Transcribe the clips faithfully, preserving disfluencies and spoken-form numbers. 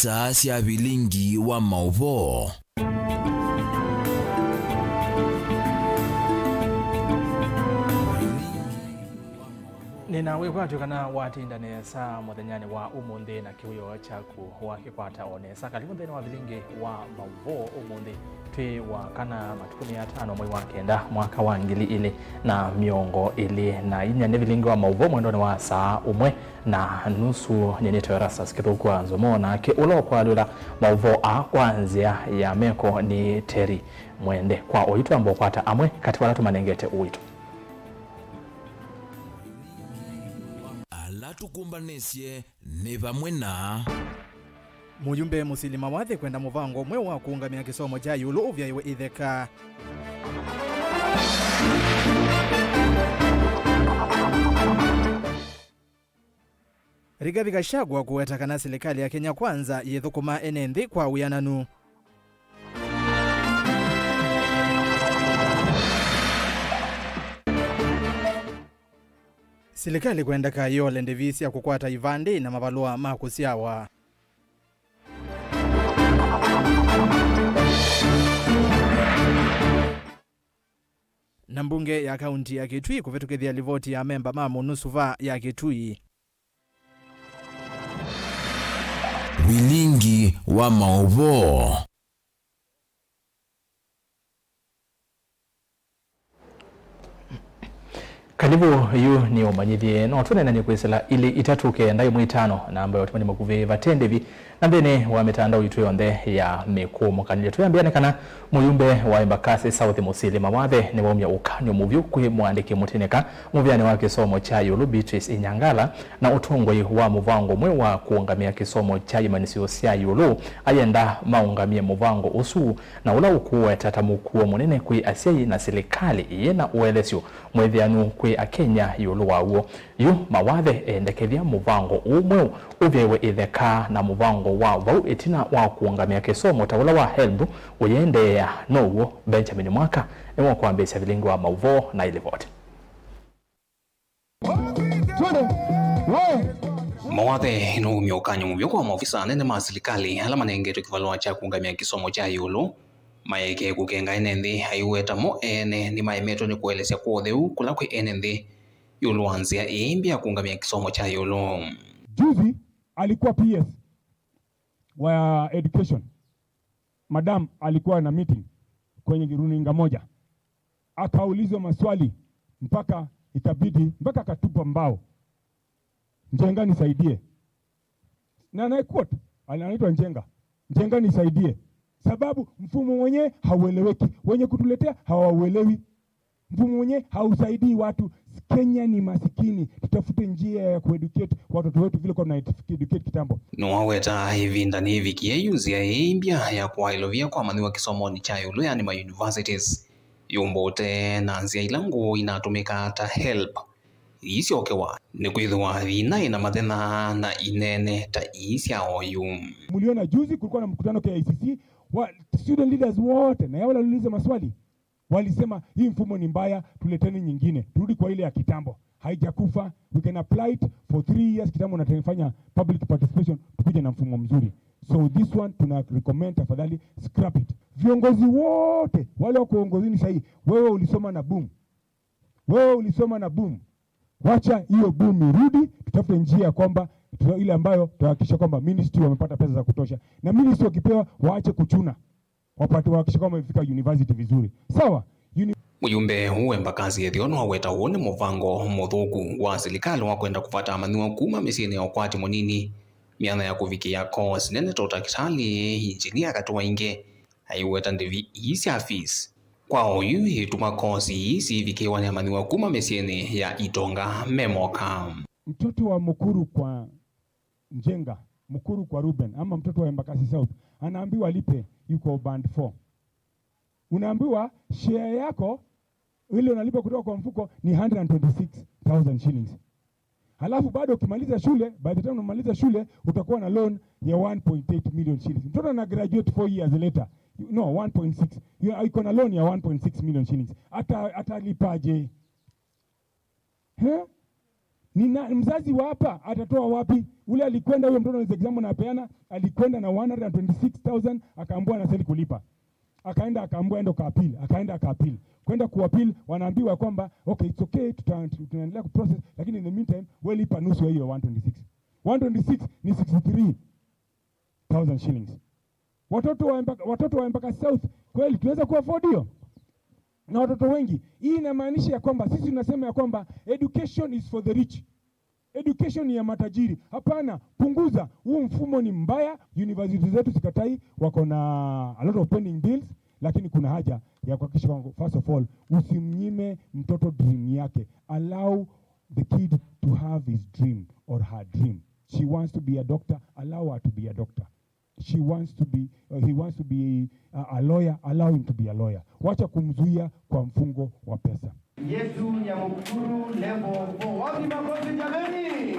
Saa sya vilingi wa maũvoo. Nĩna wĩkwatyo kana watinda nesa mũthenyanĩ wa ũmũnthĩ na kĩwĩoo kyaku wakĩkwata o nesa. Karibu nthĩnĩ wa vilingi wa maũvoo ũmũnthĩ. Twĩ wa kana matukũ nĩ atano mwei wa kenda mwaka wa ngili ilĩ na mĩongo ĩlĩ na inya. Nĩ vilingi wa maũvoo mwendonĩ wa saa ũmwe na nusu. Nyie nĩtawa Erastus Kĩthũku wa Nzomo, nake ũla ũkwalwĩla maũvoo aa kwa nzĩa ya meko nĩ Terry Mwende. Kwa oyu twamba ũkwata amwe katĩ vala tũmanengete ũito. Ala tũkũmbanĩsye nĩ vamwe na Mũyumbe Mũsili Mawathe kwenda mũvango mweũ wa kũũngamĩa kĩsomo kya ĩũlũ ũvyaĩwe ĩtheka. Rigathi Gachagua kũweta kana silikalĩ ya Kenya Kwanza yĩthũkũmaa ene nthĩ kwa wĩananu. Silikalĩ kwendeka yĩole ndĩvi sya kũkwata ivandĩ na mavalũa ma kũsyawa. Na mbunge ya kaunti ya Kitui kũvĩtũkĩthya livoti ya amemba ma MONUSUVA ya Kitui. Vilingi wa maũvoo. Karibu, yu nĩ ũmanyĩthye. No tũneenany'e kwĩsĩla ilĩ itatũ kenda ĩmwe itano, namba ya ũtũmani makuvĩ vate ndĩvi, na nthĩnĩ wa mĩtandao itũ yonthe ya mĩkũũmũkanĩlyo. Twĩambĩane kana mũyumbe wa Embakasi South Mũsili Mawathe nĩwaumya ũkany'o mũvyũ kwĩ mũandĩki mũtĩnĩka mũvĩanĩ wa kĩsomo kya ĩũlũ Beatrice Inyangala na ũtongoi wa mũvango mweũ wa kũũngamĩa kĩsomo kya imanyĩsyo sya ĩũlũ. Ayenda maũngamĩe mũvango ũsu na ũla ũkũweta ta mũkuo mũnene kwĩ asyai na silikalĩ ĩĩ na ũelesyo mwĩthĩanu kwĩ Akenya ĩũlũ waw'o. Yu Mawathe eendekethya mũvango ũũ mweũ ũvyaĩwe ĩtheka na mũvango wa vau ĩtina wa kũũngamĩa kĩsomo ta ũla wa HELB ũyĩendeea. Now'o Benjamin Mwaka nĩwe ũkwambĩĩsya vilingi wa maũvoo na ilivoti. Mawathe nũumya ũkany'o mũvyũ kwa maofisa anene ma silikalĩ ala manengetwe kĩvalũa kya kũũngamĩa kĩsomo kya ĩũlũ, maeke kũkenga ene nthĩ. Aiweta mo ene nĩmaemetwe nĩ kũelesya kwa ũtheu kũla kwĩ ene nthĩ ĩũlũ wa nzĩa ĩĩ mbya ya kũũngamĩa kĩsomo kya ĩũlũ. Juzi alikuwa P S wa education. Madam alikuwa na meeting kwenye runinga moja, akaulizwa maswali mpaka ikabidi, mpaka akatupa mbao, "Njenga nisaidie." Na, na I quote, anaitwa Njenga, "Njenga nisaidie, sababu mfumo wenyewe haueleweki, wenye kutuletea hawauelewi." Mfumo wenyewe hausaidii watu. Kenya ni masikini. Tutafute njia ya kueducate watoto wetu vile kwa tuna educate kitambo. Nĩwaweta ĩvinda nĩĩvikie yu nzĩa ĩĩ mbya ya kwaĩlũvya kwa amanyĩw'a kĩsomonĩ kya ĩũlũ, yani ma universities, yũmbũte na nzĩa ila ngũũ inatũmĩkaa ta HELB iisyokewa, nĩkwĩthĩwa yĩnaĩ na mathĩna na inene ta ii sya oyu. Mliona juzi kulikuwa na mkutano K I C C, wa student leaders wote na yao waliuliza maswali. Walisema, "Hii mfumo ni mbaya, tuleteni nyingine. Turudi kwa ile ya kitambo. Haijakufa. We can apply it for three years, kitambo unafanya public participation, tukuje na mfumo mzuri." So this one tuna recommend, tafadhali scrap it. Viongozi wote wale wako uongozini sahii, wewe ulisoma na boom. Wewe ulisoma na boom. Wacha hiyo boom irudi, tutafute njia ya kwamba tuta-, ile ambayo tutahakikisha kwamba ministry wamepata pesa za kutosha. Na ministry wakipewa, waache kuchuna. Wapate, wahakikishe kwamba wamefika university vizuri. Sawa? Uni- Mũyumbe ũũ Embakasi Ethĩo nĩwaweta ũũ nĩ mũvango mũthũku wa silikalĩ wa kwenda kũvata amanyĩw'a kuma mĩsyĩnĩ ya ũkwati mũnini myanya ya kũvikĩa kosi nene ta ũtakĩtalĩ, injinia, katĩ wa ingĩ. Aiweta ndĩvi ii sya fees. Kwa oyu, ituma kosi ii sivikĩwa nĩ amanyĩw'a kuma mĩsyĩnĩ ya itonga me moka. Mtoto wa Mukuru kwa Njenga, Mukuru kwa Ruben, ama mtoto wa Embakasi South, anaambiwa alipe, yuko band four. Unaambiwa share yako ile unalipa kutoka kwa mfuko ni hundred and twenty-six thousand shillings. Halafu bado ukimaliza shule, by the time unamaliza shule, utakuwa na loan ya one point eight million shillings. Mtoto ana graduate four years later. You, no, one point six. You, iko na loan ya one point six million shillings. Ata-, atalipaje? He? Ni na, mzazi wa hapa atatoa wapi? Ule alikwenda, huyo mtoto, za example napeana, alikwenda na one hundred twenty-six thousand, akaambiwa anastahili kulipa. Akaenda akaambiwa enda ukaapili, akaenda akaapili. Kwenda kuapili, wanaambiwa kwamba, "Okay, it's okay, tuta-, tunaendelea kuprocess, lakini in the meantime, wewe lipa nusu ya hiyo one twenty-six." One twenty-six ni sixty-three thousand shillings. Watoto wa mpaka, watoto wa mpaka South, kweli tunaweza kuafford hiyo? Na watoto wengi. Hii inamaanisha ya kwamba sisi tunasema ya kwamba education is for the rich. Education ni ya matajiri. Hapana, punguza. Huu mfumo ni mbaya. University zetu, sikatai, wako na a lot of pending bills, lakini kuna haja ya kuhakikisha kwamba, first of all, usimnyime mtoto dream yake. Allow the kid to have his dream or her dream. She wants to be a doctor, allow her to be a doctor. She wants to be, uh, he wants to be a, a lawyer, allow him to be a lawyer. Wacha kumzuia kwa mfungo wa pesa. Yetu Nyamukuru level four. Wapi makofi jameni?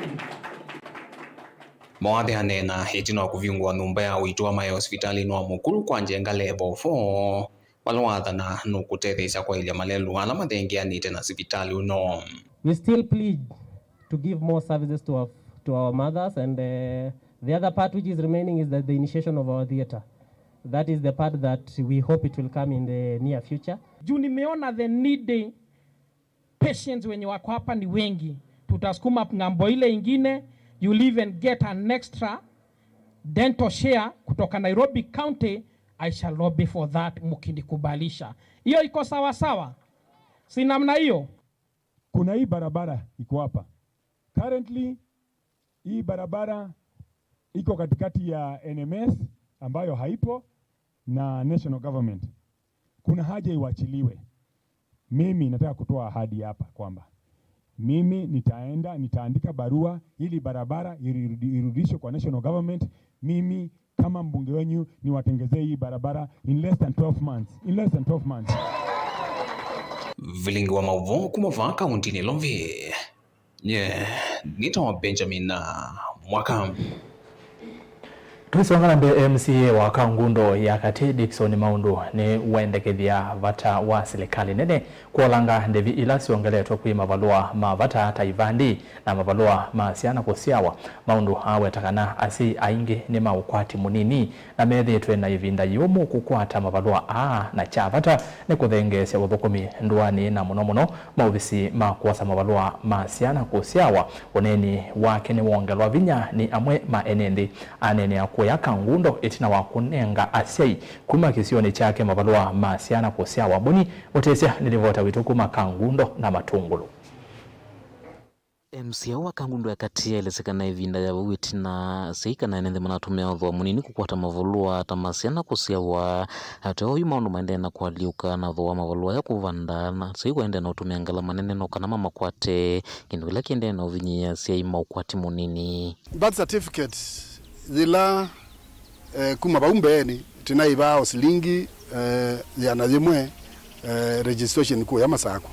Mawathe aneena ĩtina wa kũvingũa nyũmba ya ũiiti wa maeo sivitalĩnĩ wa Mukuru kwa Njenga level four, vala wathana nũkũtetheesya kwaĩlya malelũ ala mathengeanĩte na sivitalĩ ũno. We still plead to give more services to our, to our mothers, and, uh, the other part which is remaining is that the initiation of our theatre. That is the part that we hope it will come in the near future. Juu nimeona the needy patients wenye wako hapa ni wengi. Tutasukuma ng'ambo ile ingine, you'll even get an extra dental share kutoka Nairobi County. I shall lobby for that, mkinikubalisha. Hiyo iko sawa sawa? Si namna hiyo? Kuna hii barabara iko hapa. Currently, hii barabara iko katikati ya N M S ambayo haipo na national government. Kuna haja iwachiliwe. Mimi nataka kutoa ahadi hapa kwamba mimi nitaenda, nitaandika barua ili barabara irudi-, irudishwe kwa national government. Mimi kama mbunge wenyu niwatengezee hii barabara in less than twelve months. In less than twelve months. Vilingi wa maũvoo kuma vaa kauntinĩ Lovi. Nye nĩtawa Benjamin, ah, Mwaka. Tũisonga na mbee, M C A wa Kangundo ya Katĩ, Dickson Maundu, nĩwendekethya vata wa silikalĩ nene kũolanga ndĩvi ila syongeletwe kwĩ mavalũa ma vata ta ivandĩ na mavalũa ma syana kũsyawa. Maundu aweta kana asyai aingĩ nĩ ma ũkwati mũnini na methĩĩtwe na ĩvinda yĩũmũ kũkwata mavalũa aa, na kya vata nĩ kũthengeesya ũthũkũmi ndũanĩ, na mũno mũno maovisi ma kwosa mavalũa ma syana kũsyawa. Ũneeni wake nĩwongelwa vinya nĩ amwe ma ene nthĩ. Aneenea kũya Kangundo ĩtina wa kũnenga asyai kuma kĩsionĩ kyake mavalũa ma syana kũsyawa. Boni Mũtĩsya nĩ livota witũ kuma Kangundo na Matũngũlũ. M C A wa Kangundo ya Katĩ aelesya kana ĩvinda ya vau ĩtina, asyai kana ene nthĩ manatũmĩa ũthũa mũnini kũkwata mavalũa ta ma syana kũsyawa. Ate oyu, maũndũ maendee na kũalyũka, na thooa wa mavalũa ya kũvanda, na asyai waendee na ũtũmĩa ngalama nene no kana mamakwate, kĩndũ kĩla kĩendee na ũvinyĩĩa asyai ma ũkwati mũnini. Birth certificate yĩla eh, kuma vau mbeenĩ, tĩnaĩvaa o silingi, eh, ĩana yĩmwe, eh, registration kũya Masakũ.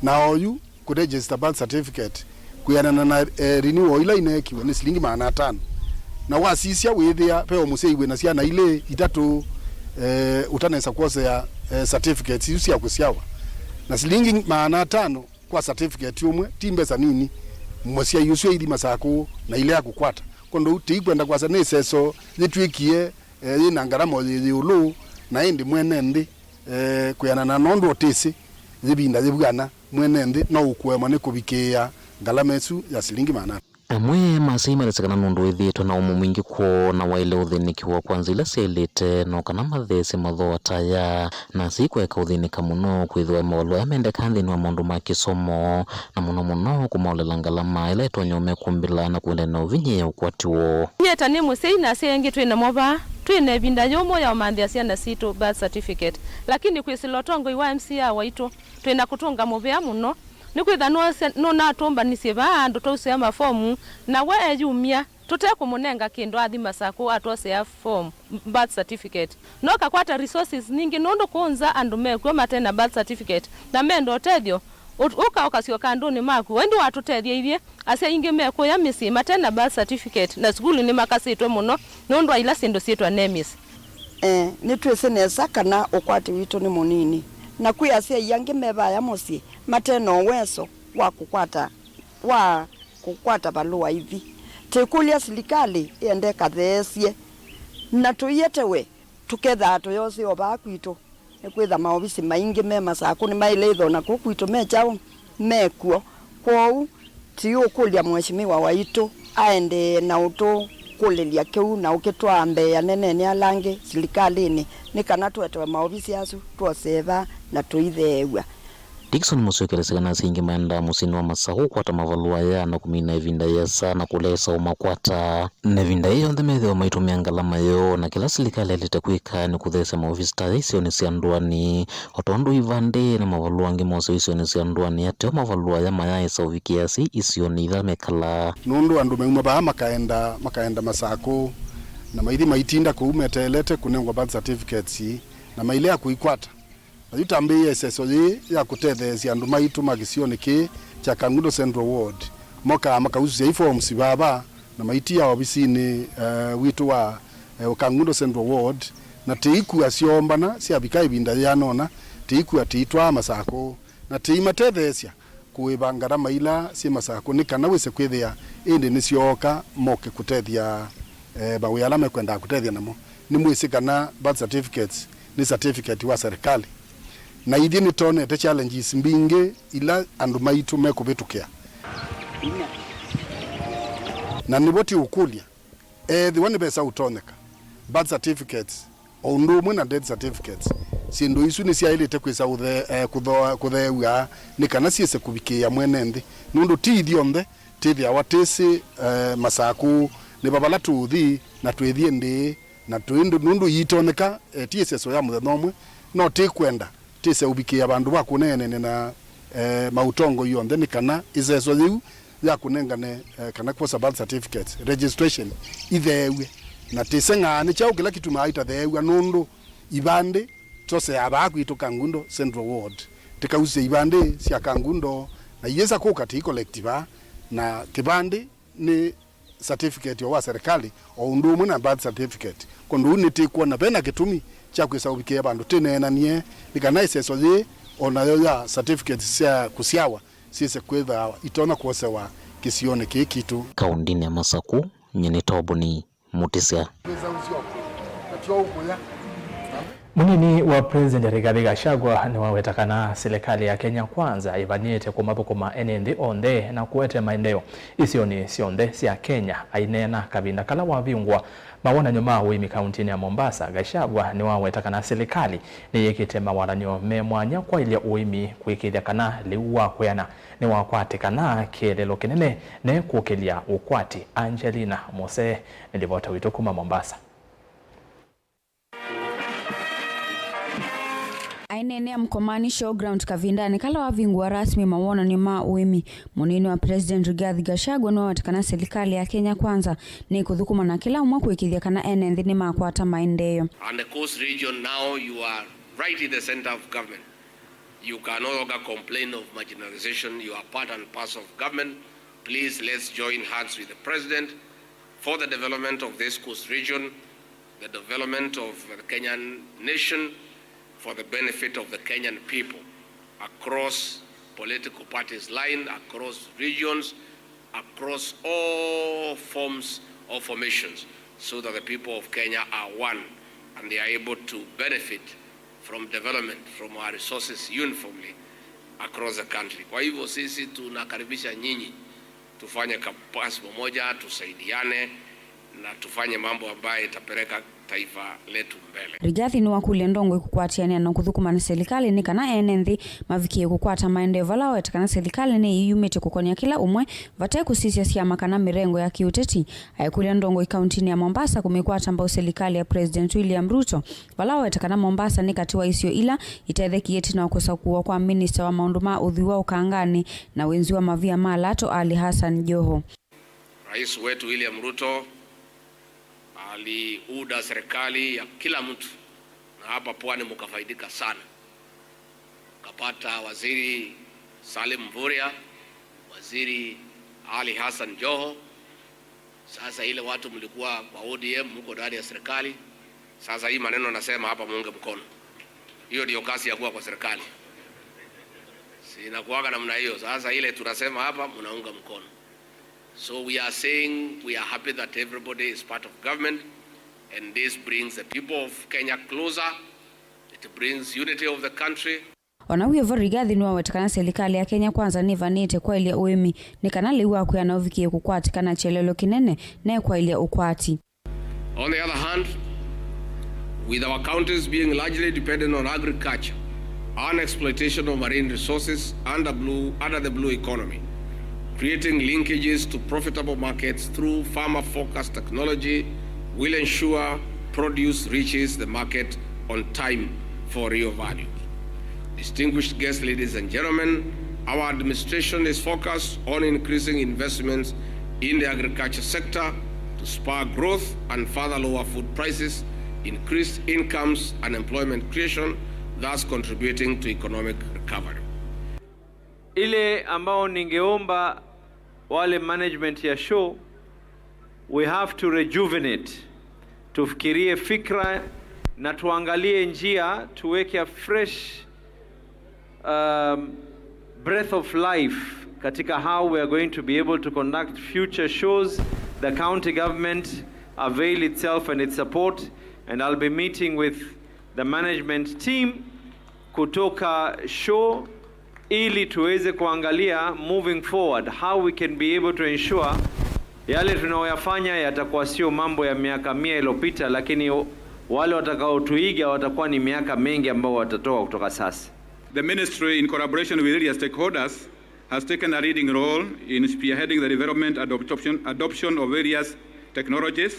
Na oyu kũregister birth certificate kwĩanana na, eh, renewal ĩla ĩneekiwe nĩ silingi maana atano. Na wasisya wĩthĩa ve o mũsyai wĩna syana ilĩ, itatũ, eh, ũtanesa kwosea, eh, certificates isu sya kũsyawa. Na silingi maana atano kwa certificate ũmwe, ti mbesa nini mũsyai ũsu aithi Masakũ na ila akũkwata. Kwondũ tĩikwenda kwasya nĩ ĩseso yĩtw'ĩkie, eh, yĩ na ngarama yĩ ĩũlũ, na ĩndĩ mwene nthĩ, eh, kwĩanana na ũndũ ũtĩsĩ yĩvinda yĩvw'ana, mwene nthĩ no ũkũemwa nĩ kũvikĩĩa ngalama ĩsu ya silingi maana. Amwe ma asyai malesya kana nũndũ wĩthĩĩtwe na ũmũ mwingĩ kwoo na waĩle ũthĩnĩkĩwa kwa nzĩa ila syaĩlĩte, no kana matheesye mathooa ta aya, na asyai kũeka ũthĩnĩka mũno kwĩthĩwa mavalũa aya mendekaa nthĩnĩ wa maũndũ ma kĩsomo, na mũno mũno kũmaolela ngalama ĩla ĩtonya ũmekũmbĩla na kũendeea na ũvinyĩĩa ũkwati woo. Nyie ta nĩ mũsyai na asyai angĩ twĩ namo vaa, twĩ na ĩvinda yũmũ ya ũmanthĩa syana sitũ birth certificate, lakini kwĩsĩla ũtongoi wa M C A waitũ, twĩ na kũtũnga mũvea mũno. Nĩkwĩtha nũnatũmbanisye vaa andũ twausea mafomu, na we eyumya tũte kũmũnenga kĩndũ athi Masakũ atwosea form, birth certificate. No kakwata resources ningĩ nũndũ kũũ nza andũ mekw'o mate na birth certificate na menda ũtethyo, ũt-, ũka ũkasyoka andũnĩ maku. Ĩndĩ watũtethya ithyĩ, asyai aingĩ mekũya mĩsyĩ mate na birth certificate, na sukulu nĩmakasĩtwe mũno nũndũ wa ila syĩndũ syĩtwa NEMIS. Eh, nĩtwĩsĩ nesa kana ũkwati witũ nĩ mũnini, na kwĩ asyai angĩ me vaya mũsyĩ mate na ũweso wa kũkwata, wa Kũkwata valũa ithi. Tĩkũlya silikalĩ ĩende ĩkatheesye, na tũietewe tũkethaa tũyosĩ o vaa kwitũ. Nĩkwĩtha maovisi maingĩ me Masakũ nĩmaĩle ĩthwa na kũu kwitũ me kyaũ, me kw'o. Kwoou, tĩũkũlya Mheshimiwa waitũ aendee na ũtũkũlĩlya kĩu na ũkĩtwaa mbee aneneni ala angĩ silikalĩnĩ, nĩ kana tũetewe maovisi asu twosee vaa na tũitheew'a. Dickson Mũsyoki elesya kana asyai aingĩ maendaa mũsyĩnĩ wa Masakũ kũkwata mavalũa aya na kũmina ĩvinda yĩasa na kũlea ĩsa ũmakwata. Na ĩvinda yĩĩ yonthe methĩawa maitũmĩa ngalama yoo, na kĩla silikalĩ yaĩlĩte kwĩka nĩ kũtheesya maovisi ta aya isionĩ sya ndũanĩ, o tondũ ivandĩ na mavalũa angĩ mosewa isionĩ sya ndũanĩ ateo mavalũa aya mayaaĩsa ũvikĩa asyai isionĩ ila mekalaa. Nũndũ andũ mauma vaa makaenda, makaenda Masakũ, na maithi maitinda kũu meteelete kũnengwa birth certificates, na mailea kũikwata. Na yu tambĩĩe ĩseso yĩĩ ya kũtetheesya andũ maitũ ma kĩsionĩ kĩĩ kya Kangundo Central Ward, mokaa makausũsya i forms vava na maitia ovisinĩ, eh, witũ wa, eh, Kangundo Central Ward, na tĩikua syoombana syavika ĩvinda yĩana ũna, tĩikua tĩitwaa Masakũ, na tĩimatetheesya kũĩva ngarama ila syĩ Masakũ nĩ kana wĩse kwĩthĩa ĩndĩ nĩsyooka moke kũtethya, eh, mawĩa ala mekwendaa kũtethya namo. Nĩmwĩsĩ kana birth certificates nĩ certificate wa serikali. Na ithyĩ nĩtonete challenges mbingĩ ila andũ maitũ mekũvĩtũkĩa. Na nĩvo tĩũkũlya, ethĩwa nĩvesa ũtonyeka, birth certificates, o ũndũ ũmwe na death certificates, syĩndũ isu nĩsyaĩlĩte kwĩsa ũthe-, eh, kũthoa-, kũtheew'a nĩ kana syĩse kũvikĩĩa mwene nthĩ, nũndũ ti ithyonthe tĩthĩawa tĩsĩ, eh, Masakũ nĩ va vala tũũthi na twĩthi ĩndĩĩ. Na twĩ ndũ-, nũndũ iitonyeka, eh, ti ĩseso ya mũthenya ũmwe, no tĩkwenda tĩse ũvikĩĩa vandũ va kũneenene na, eh, maũtongoi onthe nĩ kana ĩseso yĩu ya kũnengane, eh, kana kwosa birth certificates, registration, itheew'e. Na tĩseng'aa nĩ kyaũ kĩla kĩtumaa itatheew'a, nũndũ ivandĩ twoseaa vaa kwitũ Kangundo Central Ward, tĩkausya ivandĩ sya Kangundo, na iyĩsa kũka tĩikolekti vaa, na kĩvandĩ nĩ certificate o wa serikali, o ũndũ ũmwe na birth certificate. Kwondũ ũu nĩtĩkwona vena kĩtumi kya kwĩsa ũvikĩĩa vandũ tĩneenanie nĩ kana ĩseso yĩĩ o nayo ya certificate sya kũsyawa syĩse kwĩthaa itonya kwosewa kĩsionĩ kĩĩ kitũ. Kaũndĩnĩ ya Masakũ, nyie nĩ Toboni Mũtĩsya. Mũnini wa President Rigathi Gachagua nĩwaweta kana silikalĩ ya Kenya Kwanza ĩvanyĩte kũmathũkũma ene nthĩ onthe na kũete maendeeo isionĩ syonthe sya Kenya. Aineena kavinda kala wavingũa mawonany'o ma ũĩmi kaũntĩnĩ ya Mombasa, Gachagua nĩwaweta kana silikalĩ nĩyĩkĩte mawatany'o me mwanya kwaĩlya ũĩmi kũĩkĩĩthya kana lĩu wa kwĩana nĩwakwatĩkana kĩeleelo kĩnene ne kũkĩlya ũkwati. Angelina Mose nĩ livota witũ kuma Mombasa. Aineenea Mkomani Showground kavindanĩ kala wavingũa rasmi mawonany'o ma ũĩmi, mũnini wa President Rigathi Gachagua nĩwaweta kana silikalĩ ya Kenya Kwanza nĩkũthũkũma na kĩla ũmwe kũĩkĩĩthya kana ene nthĩ nĩmakwata maendeeo. And the coast region now, you are right in the center of government. You can no longer complain of marginalization. You are part and parcel of government. Please, let's join hands with the president for the development of this coast region, the development of the Kenyan nation, for the benefit of the Kenyan people, across political parties line, across regions, across all forms of formations, so that the people of Kenya are one and they are able to benefit from development from our resources uniformly across the country. Kwa hivyo sisi tunakaribisha nyinyi tufanye kazi pamoja, tusaidiane na tufanye mambo ambayo itapeleka taifa letu mbele. Rigathi nĩwakũlya ndongoi kũkwatĩanĩa na kũthũkũma na silikalĩ nĩ kana ene nthĩ mavikĩe kũkwata maendeeo vala waweta kana silikalĩ nĩyĩyumĩtye kũkonĩa kĩla ũmwe vate kũsisya syama kana mĩrengo ya kĩũteti. Aikũlya ndongoi kaũntĩnĩ ya Mombasa kũmĩkwata mbau silikalĩ ya President William Ruto, vala waweta kana Mombasa nĩ katĩ wa isio ila itethekie ĩtina wa kũsakũwa kwa minista wa maũndũ ma ũthwii wa ũkanganĩ na wĩnzi wa mavia ma lato Ali Hassan Joho. Rais wetu William Ruto aliunda serikali ya kila mtu, na hapa pwani mkafaidika sana. Kapata waziri Salim Mvurya, waziri Ali Hassan Joho. Sasa ile watu mlikuwa kwa O D M, mko ndani ya serikali. Sasa hii maneno nasema hapa, muunge mkono. Hiyo ndio kazi ya kuwa kwa serikali. Si inakuwaga namna hiyo. Sasa ile tunasema hapa, mnaunga mkono. So we are saying we are happy that everybody is part of government, and this brings the people of Kenya closer. It brings unity of the country. O na wĩ o vo, Rigathi nĩwaweta kana silikalĩ ya Kenya Kwanza nĩvanĩte kwaĩlya ũĩmi nĩ kana lĩu wa kwĩana ũvikĩe kũkwatĩka na kyelelo kĩnene na ĩkwaĩlya ũkwati. On the other hand, with our counties being largely dependent on agriculture and exploitation of marine resources under blue, under the blue economy, creating linkages to profitable markets through farmer-focused technology will ensure produce reaches the market on time for real value. Distinguished guests, ladies and gentlemen, our administration is focused on increasing investments in the agriculture sector to spur growth and further lower food prices, increase incomes and employment creation, thus contributing to economic recovery. Ile ambao ningeomba wale management ya show, we have to rejuvenate, tufikirie fikra na tuangalie njia, tuweke a fresh um, breath of life katika how we are going to be able to conduct future shows. The county government avail itself and its support, and I'll be meeting with the management team kutoka show ili tuweze kuangalia moving forward how we can be able to ensure yale tunaoyafanya yatakuwa sio mambo ya miaka mia iliyopita, lakini wale watakaotuiga watakuwa ni miaka mengi ambao watatoka kutoka sasa. The ministry, in collaboration with various stakeholders, has taken a leading role in spearheading the development and adoption, adoption of various technologies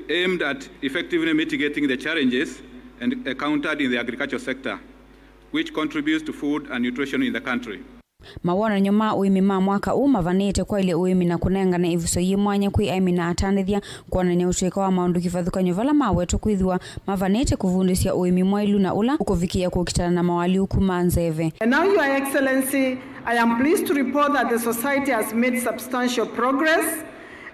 aimed at effectively mitigating the challenges and encountered in the agricultural sector, which contributes to food and nutrition in the country. Mawonany'o ma ũĩmi ma mwaka ũũ mavanĩte kwaĩlya ũĩmi na kũnengane ĩvuso yĩ mwanya kwĩ aĩmi na atandĩthya kwonany'a ũtũĩka wa maũndũ kĩvathũkany'o vala mawetwa kwĩthĩwa mavanĩte kũvundĩsya ũĩmi mwaĩlu na ũla ũkũvikĩĩa kũkitana na mawalyũku ma nzeve. And now, Your Excellency, I am pleased to report that the society has made substantial progress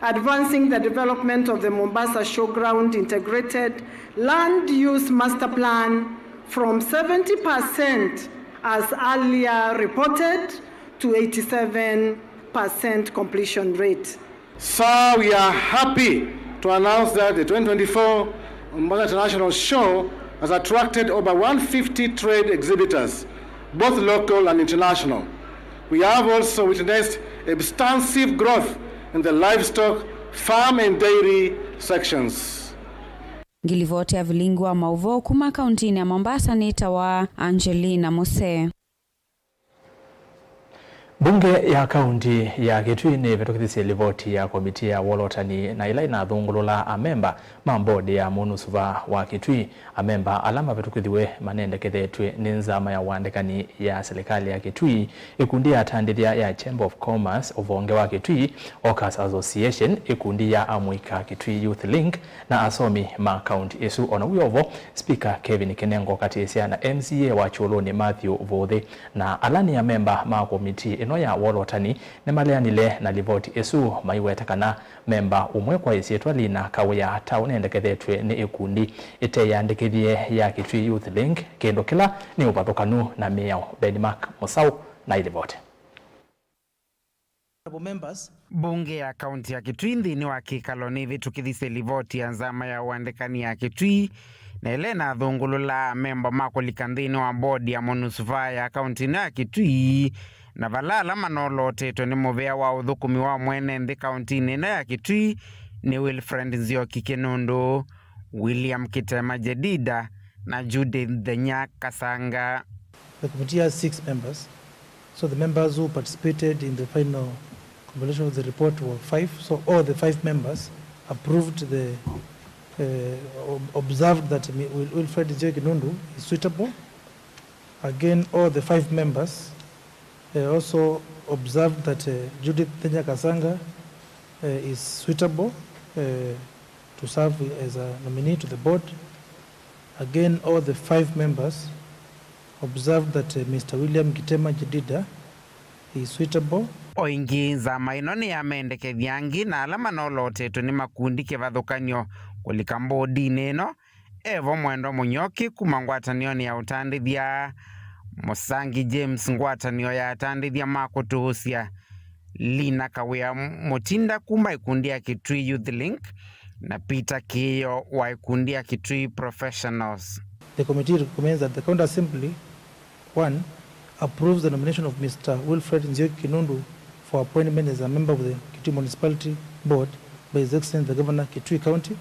advancing the development of the Mombasa Showground Integrated Land Use Master Plan from seventy percent as earlier reported to eighty-seven percent completion rate. So we are happy to announce that the twenty twenty-four Mombasa International Show has attracted over one fifty trade exhibitors, both local and international. We have also witnessed extensive growth in the livestock, farm and dairy sections. Ngilivoti ya vilingi wa maũvoo kuma kauntinĩ ya Mombasa nĩtawa Angelina Musee. Mbunge ya kaunti ya Kitui nĩvĩtũkĩthisye livoti ya komitii ya wolotani na ĩla ĩnathũngũlũlaa amemba ma mbodi ya mũnusuva wa Kitui. Amemba ala mavĩtũkĩthiw'e manendekethetw'e nĩ nzama ya ũandĩkani ya silikalĩ ya Kitui, ĩkundi ya atandĩthya ya Chamber of Commerce, ũvonge wa Kitui, Hawkers Association, ĩkundi ya amũika Kitui Youth Link, na asomi ma kaunti ĩsu. O na wĩ o vo, Spika Kevin Kinengo Katisya na M C A wa Kyũlũnĩ Matthew Vuthi na ala nĩ amemba ma komitii ĩno ya wolotani nĩmaleanile na livoti ĩsu, maiweta kana memba ũmwe kwa ĩsyĩtwa Lina Kawĩa ta ũnendekethetw'e nĩ ĩkundi ĩteyĩandĩkĩthye ya Kitui Youth Link, kĩndũ kĩla nĩ ũvathũkanu na mĩao. Benmark Mũsaũ na ilivoti. Honorable members. Mbunge ya kaunti ya Kitui nthĩnĩ wa kĩkalo nĩvĩtũkĩthisye livoti ya nzama ya ũandĩkani ya Kitui, na ĩla ĩnathũngũlũlaa amemba ma kũlika nthĩnĩ wa mbodi ya mũnusuva ya kaunti ĩno ya Kitui, na vala ala manolotetwe nĩ mũvea wa ũthũkũmi wa mwene nthĩ kauntinĩ ĩno ya Kitui nĩ Wilfred Nzioki Kinundu, William Kitema Jedida, na Judith Thenya Kasanga. The committee has six members. So the members who participated in the final compilation of the report were five. So all the five members approved the, uh, ob-, observed that Mi-, Wil-, Wilfred Nzioki Kinundu is suitable. Again, all the five members, uh, also observed that, uh, Judith Thenya Kasanga, uh, is suitable, uh, to serve as a nominee to the board. Again, all the five members observed that, uh, Mister William Kitema Jedida is suitable. O ĩngĩ, nzama ĩno nĩyamendekethya angĩ na ala manolotetwe nĩ makundi kĩvathũkany'o kũlika mbodinĩ ĩno. Evo Mwendwa Mũnyoki kuma ngwatanĩonĩ ya ũtandĩthya, Mũsangi James ngwatanĩo ya atandĩthya ma kũtũũsya, Lina Kawĩa Mũtinda kuma ikundi ya Kitui Youth Link, na Peter Kĩĩo wa ikundi ya Kitui Professionals. The committee recommends that the County Assembly, one, approves the nomination of Mister Wilfred Nzioki Kinundu for appointment as a member of the Kitui Municipality Board by His Excellency the Governor, Kitui County.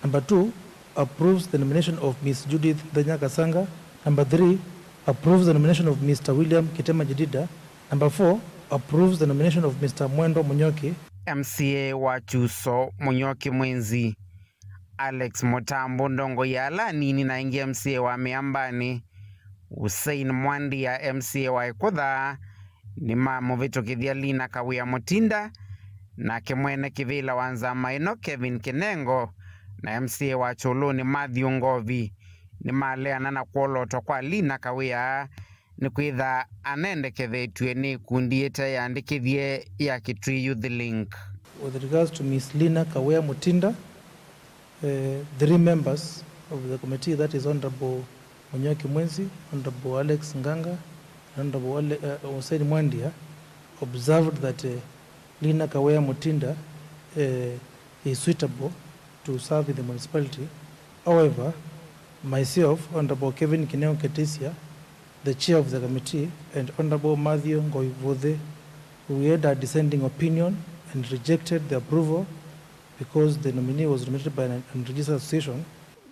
Number two, approves the nomination of Miss Judith Nthenya Kasanga. Number three, approves the nomination of Mister William Kitema Jidida. Number four, approves the nomination of Mister Mwendwa Munyoki. M C A wa Kyuso, Munyoki Mwinzi, Alex Mutambu, ndongoi ya ala anini na aingĩ, M C A wa Mĩambanĩ, Hussein Mwandia, M C A wa Ĩkũtha, nĩmamũvĩtũkĩthya Lina Kawĩa Mũtinda, nake mwene kĩvĩla wa nzama ĩno, Kevin Kĩnengo, na M C A wa Kyũlũnĩ, Matthew Ngovi, nĩmaleana na kwolotwa kwa Lina Kawĩa nĩkwĩtha anendekethetw'e nĩ ikundi ĩteandĩkĩthye ya Kitui Youth Link. With regards to Miss Lina Kawĩa Mũtinda, uh, three members of the committee, that is Honorable Munyoki Mwinzi, Honorable Alex Nganga, and Honorable Ale-, uh, Hussein Mwandia, observed that, uh, Lina Kawĩa Mũtinda, uh, is suitable to serve in the municipality. However, myself, Honorable Kevin Kĩnengo Ketesia, the chair of the committee, and Honorable Matthew Ngovi Vuthi, we had a dissenting opinion and rejected the approval because the nominee was nominated by an unregistered association.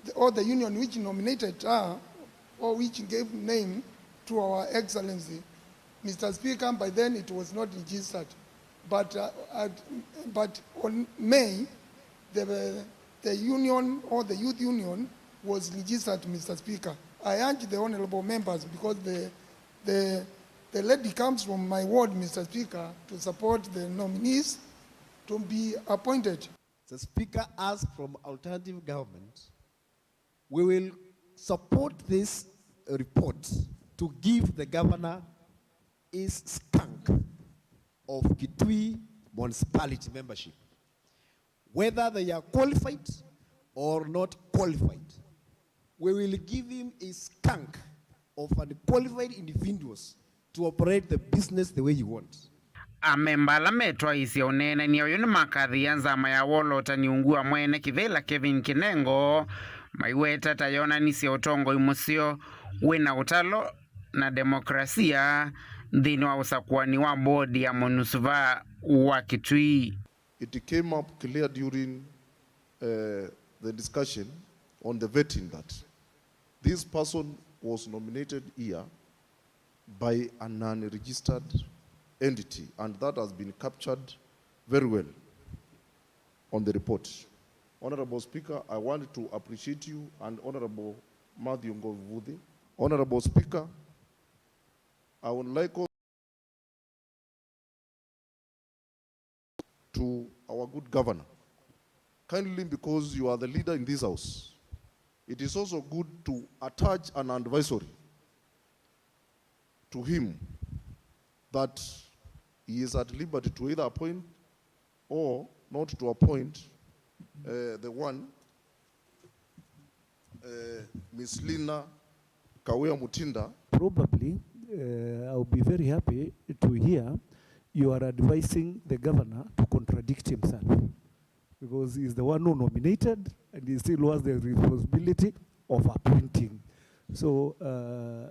The, or the union which nominated her or which gave name to our Excellency, Mister Speaker, by then it was not registered. But, uh, at, but on May, the, the union or the youth union was registered, Mister Speaker. I urge the honorable members, because the, the, the lady comes from my ward, Mister Speaker, to support the nominees to be appointed. The Speaker asked from alternative government, we will support this report to give the governor his skunk of Kitui municipality membership. Whether they are qualified or not qualified, we will give him a skunk of unqualified individuals to operate the business the way he wants. Amemba ala metwaĩĩsye ũneenany'a ũyũ nĩmakathĩĩa nzama ya wolotani ungu wa mwene kĩvĩla Kevin Kĩnengo, maiweta ta yonanisye ũtongoi mũseo, wĩ na ũtalo na demokrasia nthĩnĩ wa ũsakũani wa bodi ya mũnusuva wa Kitui. It came up clear during, uh, the discussion on the vetting that this person was nominated here by an unregistered entity, and that has been captured very well on the report. Honorable Speaker, I want to appreciate you and Honorable Matthew Ngovi Vuthi. Honorable Speaker, I would like to our good governor, kindly, because you are the leader in this house, it is also good to attach an advisory to him that he is at liberty to either appoint or not to appoint, uh, the one, uh, Miss Lina Kawĩa Mũtinda. Probably, uh, I'll be very happy to hear you are advising the governor to contradict himself, because he is the one who nominated and he still has the responsibility of appointing. So, uh,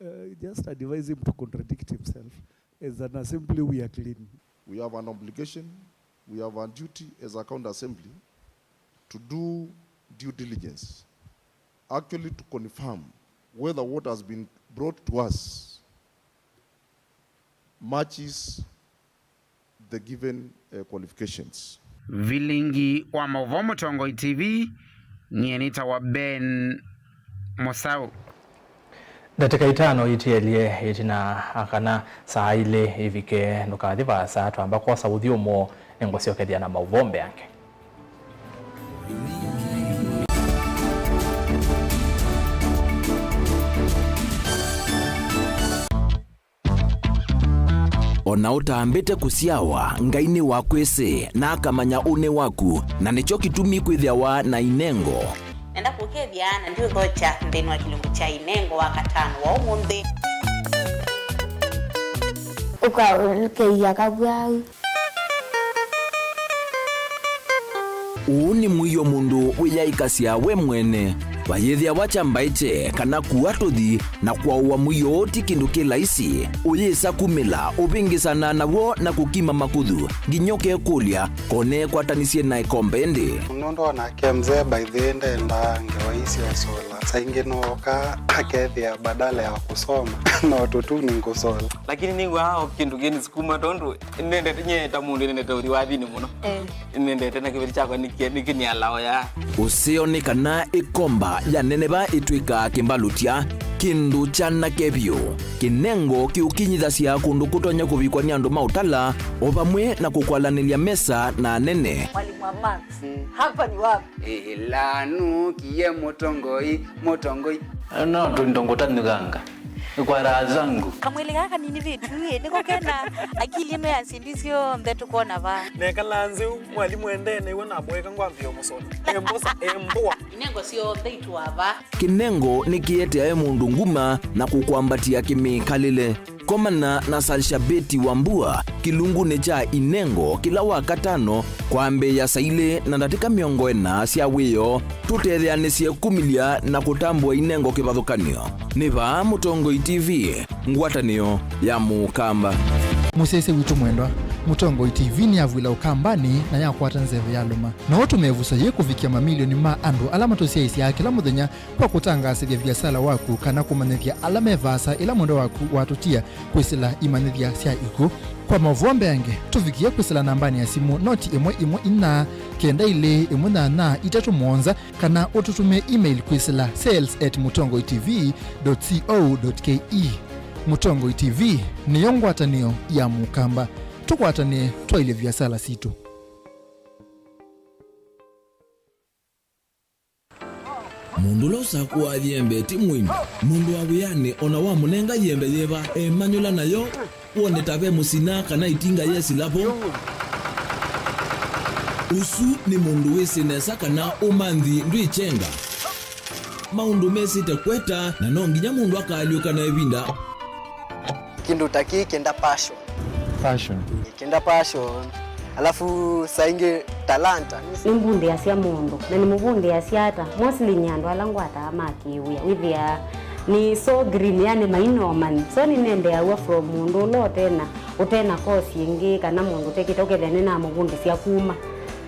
uh, just advise him to contradict himself. As an assembly, we are clean. We have an obligation, we have a duty as a county assembly to do due diligence, actually to confirm whether what has been brought to us matches the given, uh, qualifications. Vilingi wa maũvoo Mũtongoi T V, nyie nĩtawa Ben Mũsaũ. Ndatĩka itano itielye ĩtina kana saa ilĩ ivike, ndũkathi vaasa, twamba kwosa ũthyũmũo, nĩngũsyokethya na maũvoo mbeange. O na ũtambĩte kũsyawa, Ngai nĩwakwĩsĩ, na akamanya ũnĩ waku, na nĩkyo kĩtumi kwĩthĩawa na inengo. Nenda kũkethya na ndiũthokya nthĩnĩ wa kĩlungu kya inengo wa katano wa ũmũnthĩ. Ũkaũlũkĩia kavwau. Ũũ nĩ mũio mũndũ wĩyaĩkasya we mwene. Vayĩthĩawa kya mbaĩkye kana kua tũthi na kwaũa mũio ũũ ti kĩndũ kĩ laisi. Ũyĩsa kumĩla ũvĩngĩsana naw'o na kũkima makuthu nginya ũkekũlya, ko neekwatanisye na ĩkombe ĩndĩ? Nũndũ onake mzee by the way ndendaa ngewa ii sya ũsola. Saa ingĩ nooka akethĩa badala ya kũsoma no tũtuni ngũsola. Lakini nĩw'aa o kĩndũ kĩnĩsukuma tondũ nĩnendete, nyie ta mũndũ nĩnendete ũthi wathinĩ mũno. Eh. Nĩnendete na kĩveti kyakwa nĩkĩ-, nĩkĩnialao ya. Ũseo nĩ kana ĩkomba ya neneva ĩtw'ĩkaa kĩmbalũtya, kĩndũ kyanake vyũ. Kĩnengo kĩũkinyithasya kũndũ kũtonya kũvikwa nĩ andũ ma ũtala, o vamwe na kũkwalanĩlya mesa na anene. Mwalimu wa maths, hapa ni wapi? Ĩla nũkie mũtongoi, mũtongoi. No tũindo ngũtanyũkanga. Kwa raha zangu. Kamwĩlĩ kaa kanini vitu ĩ, nĩko kena akili ĩno ya syĩndũ syonthe tũkwona vaa. Nekala nzeu, mwalimũ endee nĩw'o namũeka ngwambĩĩa ũmũsona. Embosa, embũa. Inengo syonthe itũa vaa. Kĩnengo nĩkĩeteae mũndũ nguma na kũkwambatĩa kĩmĩkalĩle. Komana na Salshabeti Wambua kĩlungunĩ kya Inengo kĩla Wakatano kwambĩĩa saa ilĩ na ndatĩka mĩongo ĩna sya wĩoo. Tũtetheanĩsye kumĩlya na kũtambũa Inengo kĩvathũkany'o. Nĩ vaa Mũtongoi T V, ngwatanĩo ya Mũkamba. Mũsyaĩĩsya witũ mwendwa, Mũtongoi T V nĩyavw'ĩla Ũkambanĩ na yakwata nzeve yalũma. No ũtũme ĩvuso yĩĩ kũvikĩa mamilioni ma andũ ala matũsyaĩĩsyaa kĩla mũthenya kwa kũtangaasĩthya viasala waku kana kũmanyĩthya ala me vaasa ĩla mwendwa waku watũtia kwĩsĩla imanyĩthya sya ikw'ũ. Kwa maũvoo mbeange, tũvikĩe kwĩsĩla nambanĩ ya simũ noti ĩmwe ĩmwe inya kenda ilĩ ĩmwe nyanya itatũ mũonza, kana ũtũtũmĩe email kwĩsĩla sales at mũtongoitv dot co dot ke. Mũtongoi T V nĩyo ngwatanĩo ya Mũkamba. Tũkwatanĩe twaĩlye viasala sitũ. Mũndũ ũla ũsakũaa yembe ti mũĩmi. Mũndũ wa wĩanĩ o na wamũnenga yembe yĩva, emanyũla nayo, wone ta ve mũsina kana ĩtinga yesĩla vo. Ũsu nĩ mũndũ wĩsĩ nesa kana ũmanthi ndwĩkyenga. Maũndũ mesĩte kweta, na no nginya mũndũ akaalyũka na ĩvinda. Kĩndũ ta kĩĩ kĩenda passion. Passion. Kĩenda passion. Alafu saa ingĩ talanta. Nĩmbundĩasya mũndũ, na nĩmũvundĩasya ata? Mostly nĩ andũ ala ngwataa ma kĩwĩa. Wĩthĩaa nĩ so green, yani mainomani. So nĩnendeaw'a from mũndũ ũla ũtena, ũtena course ĩngĩ, kana mũndũ ũtekĩte, ũkethĩa nĩnamũvundĩsya kuma.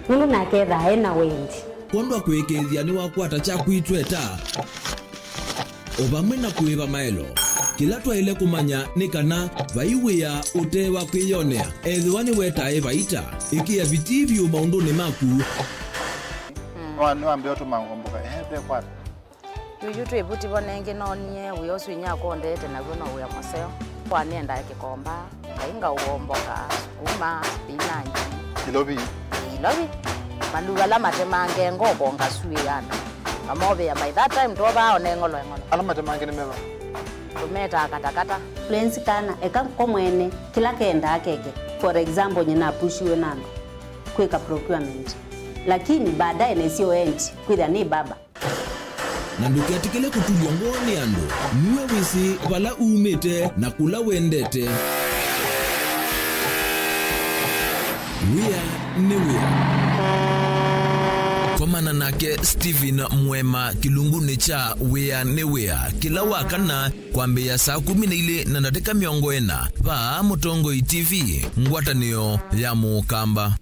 Nũndũ nake ethaa ena wendi. Kwondwa kũĩkĩĩthya nĩwakwata kyaku itweta. O vamwe na kũĩva maelo. Kĩla twaĩle kũmanya nĩ kana vai wĩa ũte wa kwĩyonea, ethĩwa nĩwetae vaita. Ĩkĩa vitii vyũ maũndũnĩ maku. Nĩwa-, nĩwambĩa ũtũma ngomboka, ehe, ve kwata. Yuyu twĩ vuti vo nengĩ noonie wĩa ũsu inyakwa ũndete naw'o no wĩa mũseo. Kwa nĩendae kĩkomba. Ngai ngaũomboka, sukuma, spinach. Ilovi. Ilovi. Mandu ala matemange ngoko ngasuĩana. Mamovĩa by that time twovaa one ng'olo eng'olo. Ala matemange nĩ meva? Tũmetaa katakata. Lensi kana, eka ko mwene, kĩla kendaa keke. For example, nyina apushiwe na andũ kwĩka procurement. Lakini baadaye nesio endi, kwĩthĩa nĩ baba. Na ndũketĩkĩle kũtulw'a ngoo nĩ andũ. Nue wĩsĩ vala umĩte na kũla wendete. Wĩa nĩ wĩa. Komana nake Stephen Mwema kĩlungunĩ kya Wĩa nĩ Wĩa kĩla wa kana kwambĩĩa saa kũmi na ilĩ na ndatĩka mĩongo ĩna vaa Mũtongoi T V, ngwatanĩo ya Mũkamba.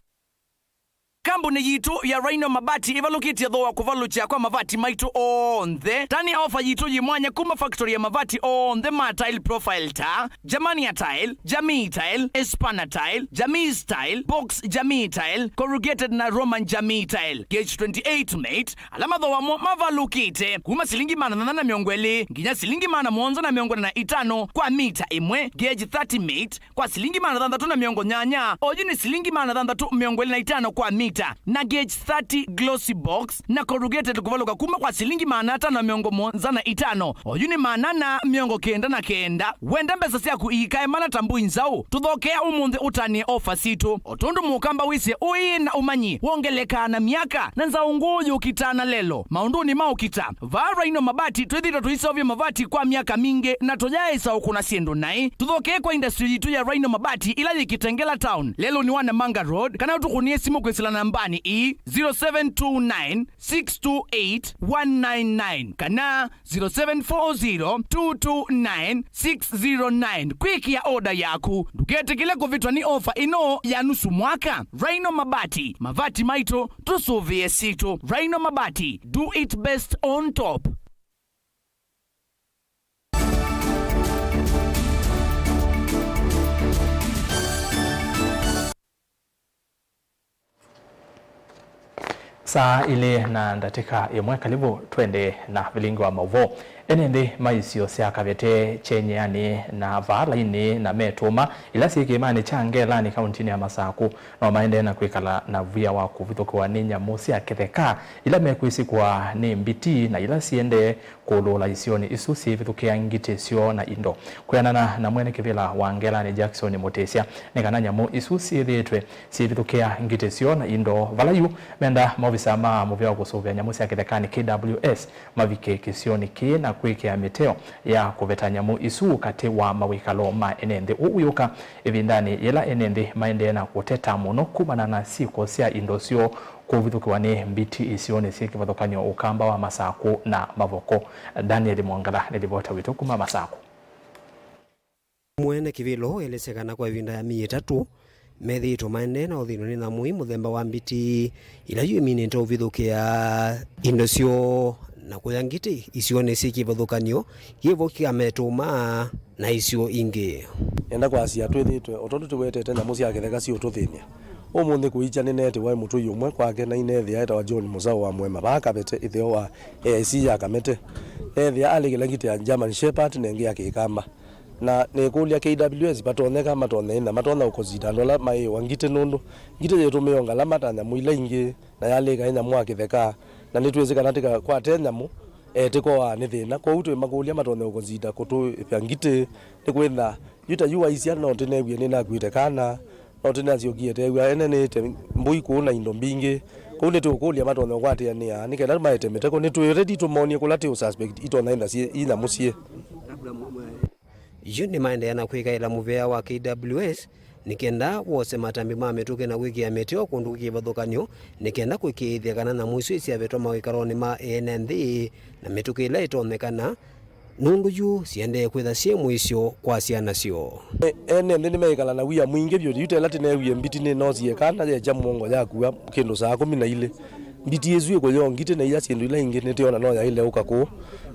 Kambuni yitũ ya Rhino Mabati ĩvalũkĩtye thooa kũvalũkya kwa mavati maitũ onthe. Tani ofa yitũ yĩ mwanya kuma factory ya mavati onthe ma tile profile ta Germania Tile, Jamii Tile, Espana Tile, Jamii Tile, Box Jamii Tile, Corrugated na Roman Jamii Tile, Gauge twenty-eight mate, ala mathooa mo mavalũkĩte kuma silingi maana thanthatũ na mĩongo ĩlĩ nginya silingi maana mũonza na mĩongo ĩna na itano kwa mita ĩmwe, Gauge thirty mate, kwa silingi maana thanthatũ na mĩongo nyanya, oyu nĩ silingi maana thanthatũ mĩongo ĩlĩ na itano kwa mita, na Gauge thirty Glossy Box na Corrugated kũvalũka kuma kwa silingi maana atano na mĩongo mũonza na itano, oyu nĩ maana ana mĩongo kenda na kenda. Wenda mbesa syaku iikae mana ta mbũi nzaũ? Tũthokea ũmũnthĩ ũtanĩe ofa sitũ. O tondũ Mũkamba wĩsĩ ũĩ na ũmanyi wongelekaa na myaka, na nzaũ ngũũ yũkitaa na lelo. Maũndũnĩ ma ũkita, vaa Rhino Mabati twĩthĩĩtwe tũiseũvya mavati kwa myaka mingĩ na tũyaĩsa ũkũna syĩndũ naĩ. Tũthokee kwa industry yitũ ya Rhino Mabati ĩla yĩ Kitengela Town, lelũnĩ wa Namanga Road, kana ũtũkũnĩe simũ kwĩsĩla namba nambani ii, zero seven two nine, six two eight, one nine nine kana zero seven four zero, two two nine, six zero nine kwĩkĩa oda yaku. Ndũketĩkĩle kũvĩtwa nĩ ofa ĩno ya nusu mwaka. Rhino Mabati, mavati maitũ, tũsũvĩe sitũ. Rhino Mabati, do it best on top. Saa ilĩ na ndatĩka ĩmwe, kalivu twende na vilingi wa mauvoo. Ene nthĩ ma isio sya Kavete, Kyenyeani na Vaalainĩ na Metũma, ila syĩ kĩĩmanĩ kya Ngelani kauntinĩ ya Masakũ, no maendee na kwĩkala na via wa kũvithũkĩwa nĩ nyamũ sya kĩtheka ila mekwĩsĩkwa nĩ mbiti na ila siendee kũlũla isionĩ isu syĩvithũkĩa ngitĩ syoo na indo. Kwĩanana na mwene kĩvĩla wa Ngelani Jackson Mũtĩsya, nĩ kana nyamũ isu syĩthĩĩtwe syĩvithũkĩa ngitĩ syoo na indo, vala yu menda maovisa ma mũvĩa wa kũsũvĩa nyamũ sya kĩthekanĩ, K W S, mavike kĩsionĩ kĩĩ na kwĩkĩa mĩteo ya kũveta nyamũ isu katĩ wa mawĩkalo ma ene nthĩ. Ũu wĩũka ĩvindanĩ yĩla ene nthĩ maendee na kũteta mũno kumana na syĩko sya indo syoo kũvithũkĩwa nĩ mbiti isionĩ syĩ kĩvathũkany'o ũkamba wa Masakũ na Mavoko. Daniel Mwongela nĩ livota witũ kuma Masakũ. Mwene kĩvĩla ũelesya kana kwa ĩvinda ya myei ĩtatũ, methĩĩtwe maendee na ũthĩnw'a nĩ nyamũ ii mũthemba wa mbiti, ila yu iminĩte ũvithũkĩa indo syoo na kũya ngitĩ isionĩ syĩ kĩvathũkany'o kĩvo kya Metũma na isio ingĩ. Nenda kwasya twĩthĩĩtwe o tondũ tũwetete nyamũ sya kĩtheka siũtũthĩny'a. Ũmũnthĩ kũikya nĩneetiwa mũtũi ũmwe kwake na ineethĩa etawa John Mũsaũ wa Mũema vaa Kavete, ĩtheo wa A I C ya Kamete. Neethĩa alĩkĩla ngitĩ ya German Shepherd na ĩngĩ ya Kĩkamba. Na nĩkũlya K W S, vatonyeka matonye na matonya ũkũsita andũ ala maĩĩwa ngitĩ, nũndũ ngitĩ yĩtũmĩĩwe ngalama ta nyamũ ila ingĩ, na yalĩka ĩ nyamũ wa kĩtheka, na nĩtwĩsĩ kana tĩkakwate nyamũ etĩkoaa nĩ thĩna. Kwoou twĩmakũlya matonye ũkũsita kũtũĩvya ngitĩ, nĩkwĩtha yu ta yu waisya, no tĩneewie nĩnakuĩte kana, no tĩnasyokie teew'a ene nĩĩte mbũi kũũ na indo mbingĩ. Kwoou nĩtũũkũlya matonye ũkwatĩanĩa nĩ kenda maete mĩteko. Nĩtwĩ ready tũmonie kũla tĩ ũsuspect itonya ĩtha syĩ i nyamũ syĩ. Yu nĩmaendeea na kwĩkaĩla mũvea wa K W S nĩ kenda wose matambĩ ma mĩtũkĩ na kwĩkĩa mĩteo kũndũ kwĩ kĩvathũkany'o, nĩ kenda kũĩkĩĩthya kana nyamũ isu isyavetwa mawĩkalonĩ ma ene nthĩ na mĩtũkĩ ĩla ĩtonyekana, nũndũ yu siendee kwĩtha syĩ mũisyo kwa syana syoo. E-, ene nthĩ nĩmeĩkala na wia mwingĩ vyũ. Yu tela tĩneewie mbiti nĩnoosie kana yekya mũongo yakua kĩndũ saa kũmi na ilĩ. Mbiti ĩsu ĩkũyoo ngitĩ na iya syĩndũ ila ingĩ nĩtĩona no yaĩle ũka kũũ.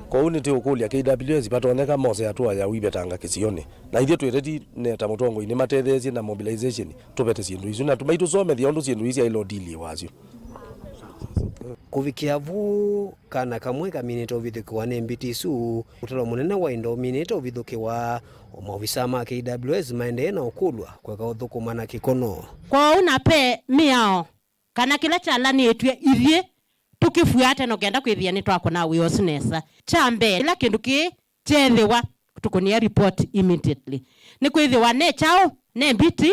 Kwoou nĩtĩũkũlya K W S vatonyeka mose hatua ya ũivetanga kĩsionĩ. Na ithyĩ twĩ ready, ne ta mũtongoi nĩmatetheesye na mobilization tũvete syĩndũ isu, na tũmaitũsomethya ũndũ syĩndũ ii syaĩle ũdiliwa nasyo. Kũvikĩa vu, kana kamwe kaminĩte ũvithũkĩwa nĩ mbiti isu, ũtalo mũnene wa indo ũminĩte ũvithũkĩwa, o maovisaa ma K W S maendee na ũkũlw'a kweka ũthũkũma na kĩkono. Kwoou na pe mĩao kana kĩla kyalanĩtw'e ithyĩ tũkĩfuate no kenda kwĩthĩa nĩtwakũna wĩa ũsu nesa. Kya mbee, kĩla kĩndũ kĩĩ kyeethĩwa, tũkũnĩa report immediately. Nĩkwĩthĩwa ne kyaũ, ne mbiti,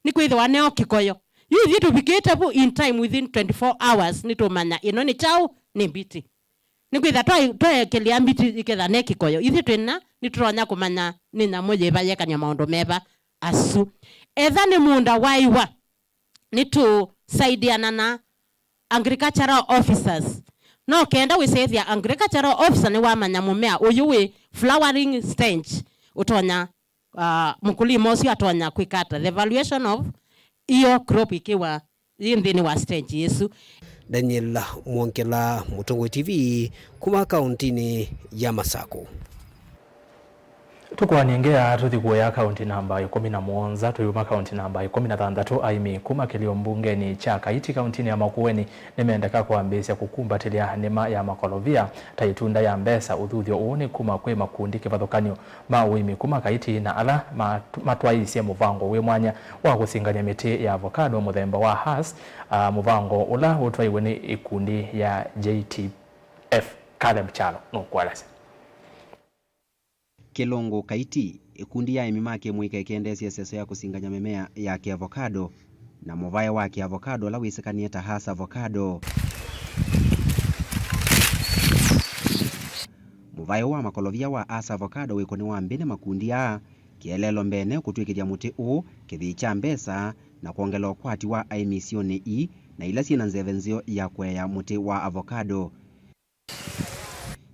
nĩkwĩthĩwa neo kĩkoyo. Yu ithyĩ tũvikĩte vu in time, within twenty-four hours, nĩtũmanya ĩno nĩ kyaũ, nĩ mbiti. Nĩkwĩthĩa twaĩ-, tweekĩlĩa mbiti iketha ne kĩkoyo, ithyĩ twĩna, nĩtũtonya kũmanya nĩ nyamũ yĩva yekany'a maũndũ meva asu. Etha nĩ mũũnda waĩwa, nĩtũsaidiana na agricultural officers. No kenda wĩsethya agricultural officer nĩwamanya mũmea ũyũ wĩ flowering stage, ũtonya, ah, mũkulima ũsu atonya kwĩka ata the valuation of iyo crop ĩkĩwa yĩ nthĩnĩ wa stage ĩsu. Daniel Mwongela, Mũtongoi T V, kuma kauntinĩ ya Masakũ. Tũkũanĩe ngea tũthi kũya kaunti namba ĩkũmi na mũonza. Tũyuma kaunti namba ĩkũmi na thanthatũ, aĩmi kuma kĩlio mbungenĩ kya Kaiti kauntinĩ ya Makueni nĩmendeka kwambĩĩsya kũkumbatĩlya nĩma ya makolovia ta ĩtunda ya mbesa. Ũthuthyo ũũ nĩ kuma kwĩ makundi kĩvathũkany'o ma ũĩmi kuma Kaiti na ala mat-, matwaĩĩsye mũvango wĩ mwanya wa kũsingany'a mĩtĩ ya avocado mũthemba wa Hass, a, mũvango ũla ũtwaiwe nĩ ĩkundi ya J T F. Caleb Kyalo nũkũelesya. Kĩlũngũ Kaiti, ĩkundi ya aĩmi ma kĩmũika ĩkendeesya ĩseso ya kũsingany'a mĩmea ya kĩavocado na mũvae wa kĩavocado ũla wĩsĩkanĩe ta Hass avocado. Mũvae ũũ wa makolovia wa Hass avocado wĩkũnĩwa mbĩ nĩ makundi aa, Kĩeleelo mbeenĩ kũtw'ĩkĩthya mũtĩ ũũ kĩthĩi kya mbesa na kwongela ũkwati wa aĩmi isionĩ ii na ila syĩ na nzeve nzeo ya kũea mũtĩ wa avocado.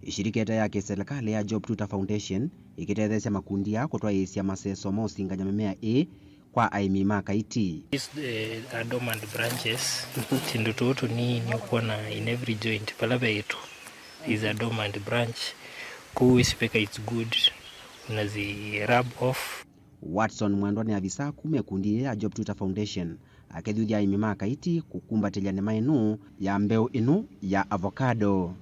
Ĩshirika ĩte ya kĩselekalĩ ya Job Tuta Foundation ĩkĩtetheesya makundi aa kũtwaĩĩsya maseso ma ũsingany'a mĩmea ĩĩ kwa aĩmi ma Kaiti. These, eh, are dormant branches. Tũndũ tũũ tũnini ũkwona in every joint, vala ve ĩtu is a dormant branch. Kũu wĩsĩ veka it's good, unazi rub off. Watson Mwendwa nĩ avisa kuma ĩkundi yĩĩ ya Job Tuta Foundation, akĩthuthya aĩmi ma Kaiti kũkumbatĩlya nĩma ĩno ya mbeũ ĩno ya avocado.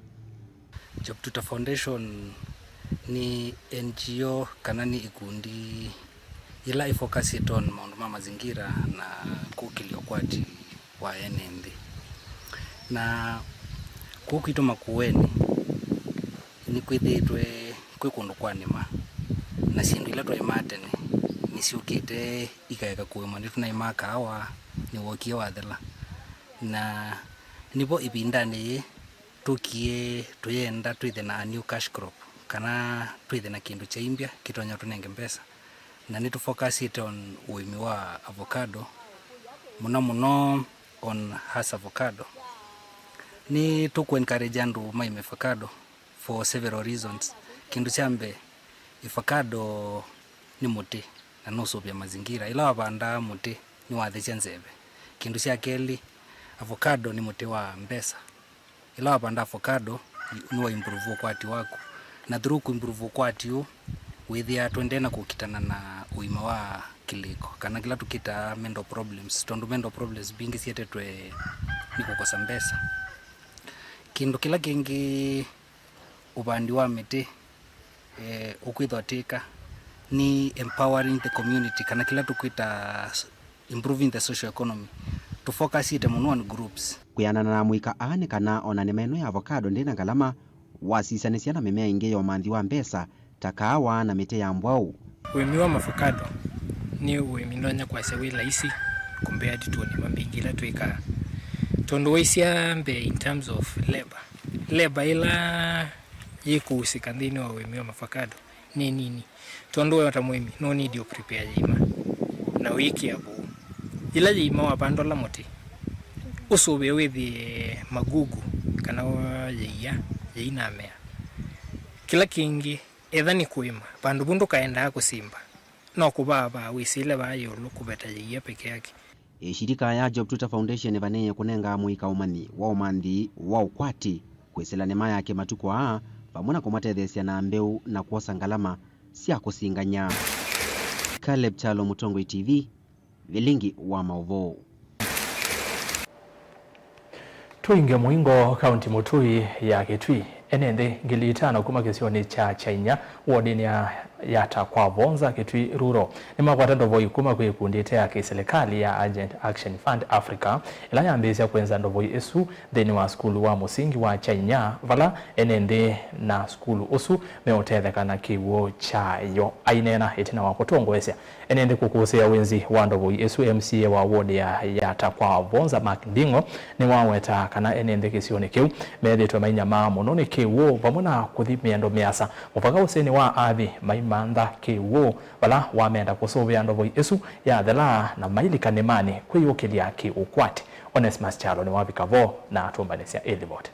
Job Tuta Foundation nĩ N G O kana nĩ ĩkundi yĩla ĩfocusĩte on maũndũ ma mazingira na kũkĩlya ũkwati wa ene nthĩ. Na kũu kwitũ Makueni nĩkwĩthĩĩtwe kwĩ kũndũ kwa nĩma, na syĩndũ ila twaĩmaa tene nĩsyũkĩte ikaeka kũĩmwa nĩtũnaĩmaa kaawa, nĩwokie wathela. Na nĩvo ĩvindanĩ yĩĩ tũkie tũyenda twĩthe na a new cash crop, kana twĩthe na kĩndũ kyaimbya kĩtonya tũnenge mbesa. Na nĩtũfocusĩte on ũĩmi wa avocado, mũno mũno on Hass avocado. Nĩtũkũ encourage andũ maĩme avocado for several reasons. Kĩndũ kya mbee, avocado nĩ mũtĩ na nũsũvĩa mazingira. Ĩla wavandaa mũtĩ, nĩwathesya nzeve. Kĩndũ kya kelĩ, avocado nĩ mũtĩ wa mbesa. Ĩla wavanda avocado, nĩwa improve ũkwati waku. Na through kũ improve ũkwati ũũ, wĩthĩaa tũendee na kũkitana na ũima wa kĩlĩko, kana kĩla tũkĩtaa mental problems, tondũ mental problems mbingĩ syetetwe nĩ kũkosa mbesa. Kĩndũ kĩla kĩngĩ, ũvandi wa mĩtĩ, eh, ũkwĩthwa twĩka nĩ empowering the community, kana kĩla tũkwĩta s-, improving the social economy. Tũfocusĩte mũno on groups. Kwĩanana na amũika aa nĩ kana ona nĩma ĩno ya avocado ndĩ na ngalama, wasisanĩsya na mĩmea ĩngĩ ya ũmanthi wa mbesa ta kaawa na mĩtĩ ya mbwaũ. Ũĩmi wa mavocado nĩ ũĩmi ndonya kwasya wĩ laisi compared to nĩma mbingĩ ila twĩkaa. Tondũ waisya mbee in terms of labor, labor ĩla yĩkũusĩka nthĩnĩ wa ũĩmi wa mavocado nĩ nini. Tondũ we ta mũĩmi, no need ũprepare yĩima na ũyĩkĩa vũũ. Yĩla yĩima wavanda ũla mũtĩ, ũsũvĩe wĩthĩe magugu kana yĩia, yĩinamea. Kĩla kĩngĩ, etha nĩ kũĩma, vandũ vu ndũkaendaa kũsimba, no kũvaavaa wĩsĩle vaa ĩũlũ kũveta yĩia peke yake. Ĩshirika ya Job Tuta Foundation ĩvanĩĩe kũnenga amũika ũmanyi wa ũmanthi wa ũkwati, kwĩsĩla nĩma yake matukũ aa, vamwe na kũmatetheesya na mbeũ na kwosa ngalama sya kũsingany'a. Caleb Kyalo, Mũtongoi T V, Vilingi wa Maũvoo. Tũinge mũingo kaunti mũtũi ya Kitui. Ene nthĩ ngili itano kuma kĩsionĩ kya Chainya, wodinĩ ya Yatta Kwavonza, Kitui Rural, nĩmakwata ndovoi kuma kwĩ ĩkundi ĩte ya kĩsilikalĩ ya Urgent Action Fund Africa, ĩla yambĩĩsya kwenza ndovoi ĩsu nthĩnĩ wa sukulu wa mũsingi wa Chainya, vala ene nthĩ na sukulu ũsu meũtetheka na kĩw'ũ kyayo. Aineena ĩtina wa kũtongoesya ene nthĩ kũkũsĩĩa wĩnzi wa ndovoi ĩsu, M C A wa ward ya Yatta Kwavonza, Mark Nding'o, nĩwawetaa kana ene nthĩ kĩsionĩ kĩu methĩĩtwe mainyamaa mũno nĩ kĩw'ũ vamwe na kũthi mĩendo mĩasa mũvaka ũsĩnĩ wa Athi maimantha kĩw'ũ vala wamenda kũsũvĩa ndovoi ĩsu yathela na mailika nĩmanĩ kwĩyũkĩlya kĩ-ũkwati. Onesmus Kyalo nĩwavika vo na atũmbanĩsya ĩ livoti.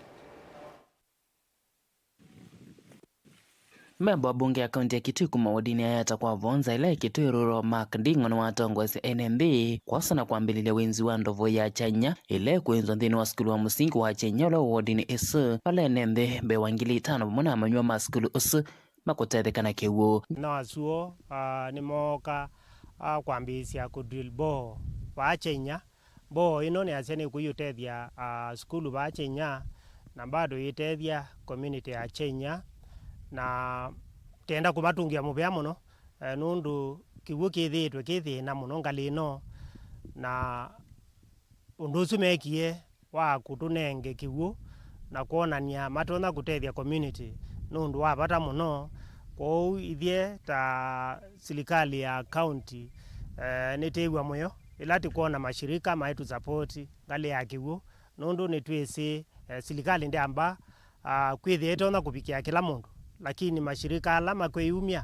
Memba wa mbunge ya kaunti ya Kitui kuma wodinĩ ya Yatta Kwavonza ĩla ĩ Kitui Rural, Mark Nding'o, nĩwatongoesye ene nthĩ kwosa na kwambĩlĩlya wĩnzi wa ndovoi ya Chainya ĩla ĩkwĩnzwa nthĩnĩ wa sukulu wa mũsingi wa Chainya ũla wĩ wodinĩ ĩsu, vala ene nthĩ mbee wa ngili itano vamwe na amanyĩw'a ma sukulu ũsu makũtetheka na kĩw'ũ. No asu o, ah, nĩmooka, ah, kwambĩĩsya kũ drill bore vaa Chainya. Bore ĩno nĩasya nĩkũiũtethya, ah, sukulu vaa Chainya, na bado ĩtethya community ya Chainya, na tenda kũvatũngĩa mũvea mũno, eh, nũndũ kĩw'ũ kĩthĩĩtwe kĩ thĩna mũno ngalĩ ĩno, na ũndũ ũsu mekie wa kũtũnenge kĩw'ũ na kwonany'a matonya kũtethya community nĩ ũndũ wa vata mũno. Kwoou ithyĩ ta silikalĩ ya county, eh, nĩtĩĩw'a mũyo ĩla tũkwona mashirika maitũsapoti ngalĩ ya kĩw'ũ, nũndũ nĩtwĩsĩ, eh, silikalĩ ndĩamba, ah, kwĩthĩa ĩtonya kũvikĩa kĩla mũndũ, lakini mashirika ala makwĩyumya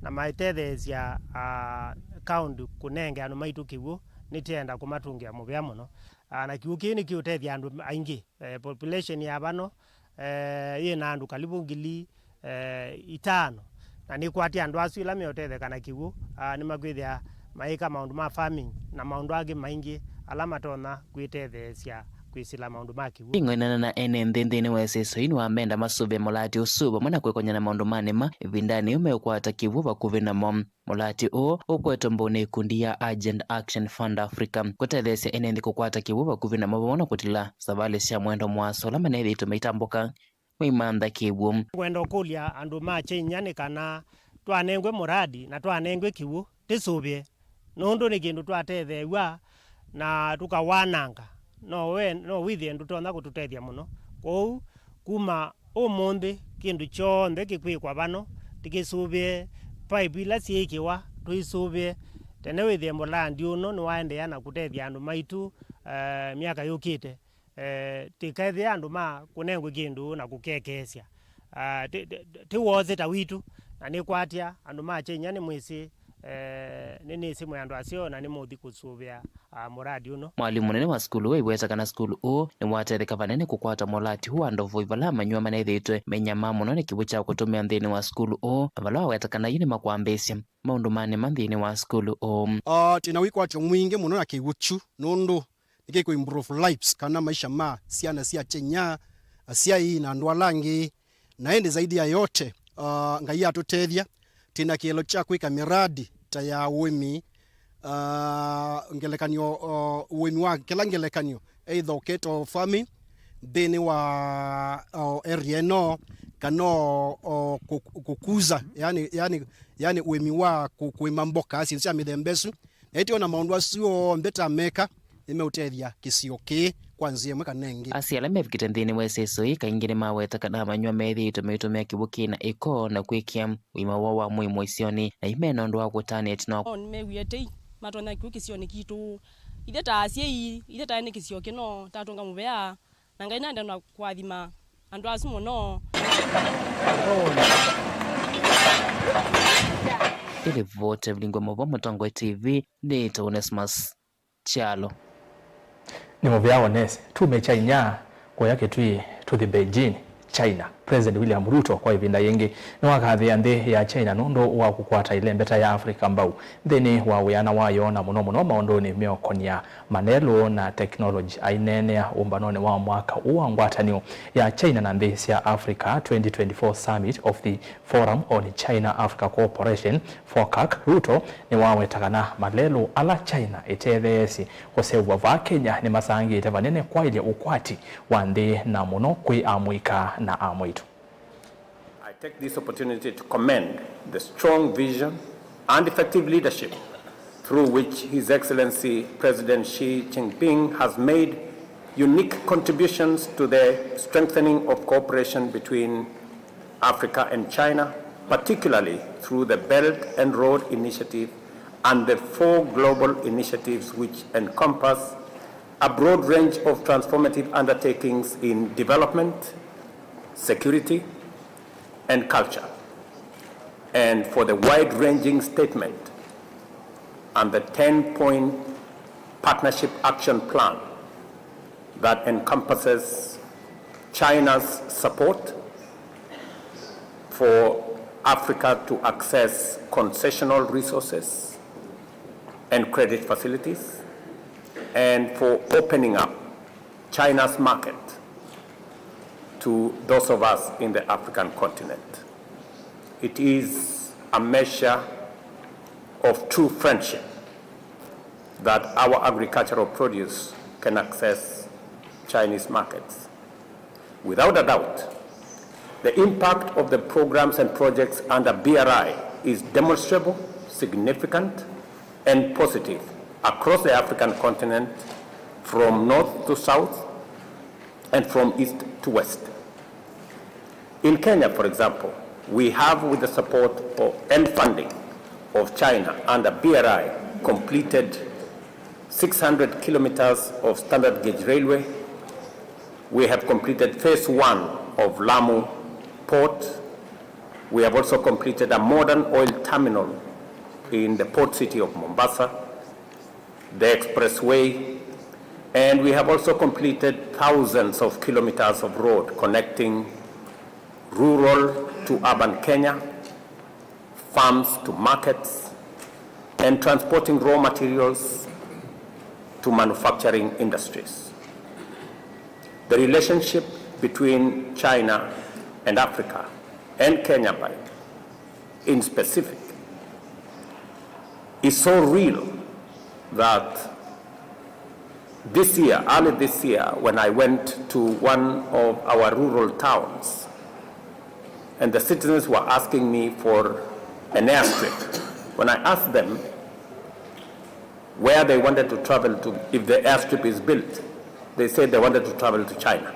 na matetheesya, ah, county kũnenge andũ maitũ kĩw'ũ, nĩtĩenda kũmatũngĩa mũvea mũno. Ah, na kĩw'ũ kĩĩ nĩkĩũtethya andũ aingĩ. Eh, population ya vano, eh, yĩ na andũ kalivu ngili, eh, itano, na nĩkwatya andũ asu ĩla meũtetheka na kĩw'ũ, ah, nĩmakwĩthĩa maĩka maũndũ ma farming na maũndũ angĩ maingĩ ala matonya kwĩtetheesya kwĩsĩla maũndũ ma kĩw'ũ. Ĩng'oinana na ene nthĩ nthĩnĩ wa ĩsesoi nĩwamenda masũvĩe mũlaati ũsu vamwe na kwĩkony'a na maũndũ ma nĩma ĩvindanĩ yĩu meũkwata kĩw'ũ vakuvĩ namo. Mũlaati ũũ ũkwetwe mbau nĩ ĩkundi ya Urgent Action Fund Africa kũtetheesya ene nthĩ kũkwata kĩw'ũ vakuvĩ namo vamwe na kũtila savalĩ sya mwendo mũasa ũla manethĩĩtwe maitambũka maimantha kĩw'ũ. Ngwenda ũkũlya andũ ma China nĩ kana twanengwe mũradi na twanengwe kĩw'ũ tĩsũvĩe, nũndũ nĩ kĩndũ twatetheew'a na tũkawananga, no we, no wĩthĩe ndũtonya kũtũtethya mũno. Kwoou kuma ũmũnthĩ kĩndũ kyonthe kĩkwĩkwa vano tĩkĩsũvĩe, pipe ila syĩĩkĩwa tũisũvĩe. Tene wĩthĩe mũlandi ũno nĩwaendeea na kũtethya andũ maitũ, eh, myaka yũkĩte. Eh, tĩkethĩa andũ ma kũnengwe kĩndũ na kũkekeesya. Ah, ti, ti, ti wosĩ ta witũ, na nĩkwatya andũ ma China nĩmwĩsĩ, eh, nĩnĩsĩ mwĩ andũ aseo na nĩmũthi kũsũvĩa, ah, mũradi ũno. Mwalimũ mũnene wa sukulu ũũ aiweta kana sukulu ũũ nĩwatetheka vanene kũkwata mũlati ũũ wa ndovoi vala amanyĩw'a manethĩĩtwe menyamaa mũno nĩ kĩw'ũ kya kũtũmĩa nthĩnĩ wa sukulu ũũ, na vala waweta kana yu nĩmakwambĩĩsya maũndũ ma nĩma nthĩnĩ wa sukulu ũũ. Ah, twĩ na wĩkwatyo mwingĩ mũno na kĩw'ũ kyu, nũndũ nĩkĩkũ improve lives kana maisha ma syana sya China, asyai na andũ ala angĩ. Na ĩndĩ zaidi ya yote, ah, Ngai atũtethya, twĩ na kĩelo kya kwĩka miradi ta ya ũĩmi, ah, ngelekany'o, ah, ũĩmi wa kĩla ngelekany'o, either cattle farming nthĩnĩ wa, ah, area ĩno, kana o, o, kũ-, kũkuza, yani, yani, yani ũĩmi wa kũ-, kũĩma mboka, syĩndũ sya mĩthemba ĩsu. Na ĩtĩ ona maũndũ asu onthe ta meka, nĩmeũtethya kĩsio kĩĩ kwa nzĩa ĩmwe kana ĩngĩ. Asyai ala mevikĩte nthĩnĩ wa ĩseso ĩĩ kaingĩ nĩmaweta kana amanyĩw'a methĩĩtwe maitũmĩa kĩw'ũ kĩ na ĩko na kwĩkĩa ũima woo wa mwĩĩ mũisyonĩ, na yu me na ũndũ wa kũtanĩa ĩtina wa. No nĩmewie tei matonya kĩw'ũ kĩsionĩ kitũ. Ithe ta asyai, ithe taĩ nĩ kĩsio kĩno, tatũnga mũvea. Na Ngai naende na kũathima andũ asu mũno. Ĩlivoti ya Vilingwa Mavo, Mũtongoi T V, nĩĩtwa Onesmus Kyalo. Nĩ mũvea Ones, tume China, kũya kĩtui tũthi Beijing, China. President William Ruto kwa ĩvinda yĩngĩ nĩwakathĩa nthĩ ya China nũndũ wa kũkwata ĩlembeta ya Africa mbau nthĩnĩ wa wĩana wayo, na mũno mũno maũndũnĩ meũkonia malelũ na technology. Aineenea ũmbanonĩ wa mwaka ũũ wa ngwatanĩo ya China na nthĩ sya Africa twenty twenty-four Summit of the Forum on China Africa Cooperation, FOCAC, Ruto nĩwaweta kana malelũ ala China ĩtetheesye kũseũvw'a vaa Kenya nĩmasangĩte vanene kwaĩlya ũkwati wa nthĩ na mũno kwĩ amũika na amwaitũ. I take this opportunity to commend the strong vision and effective leadership through which His Excellency President Xi Jinping has made unique contributions to the strengthening of cooperation between Africa and China, particularly through the Belt and Road Initiative and the four global initiatives, which encompass a broad range of transformative undertakings in development, security, and culture, and for the wide-ranging statement and the ten-point partnership action plan that encompasses China's support for Africa to access concessional resources and credit facilities, and for opening up China's market to those of us in the African continent. It is a measure of true friendship that our agricultural produce can access Chinese markets. Without a doubt, the impact of the programs and projects under B R I is demonstrable, significant, and positive across the African continent, from north to south and from east to west. In Kenya, for example, we have, with the support of, and funding of China under B R I, completed six hundred kilometers of standard gauge railway. We have completed phase one of Lamu Port. We have also completed a modern oil terminal in the port city of Mombasa, the expressway, and we have also completed thousands of kilometers of road connecting rural to urban Kenya, farms to markets, and transporting raw materials to manufacturing industries. The relationship between China and Africa and Kenya by, in specific, is so real that this year, early this year, when I went to one of our rural towns, and the citizens were asking me for an airstrip, when I asked them where they wanted to travel to, if the airstrip is built, they said they wanted to travel to China.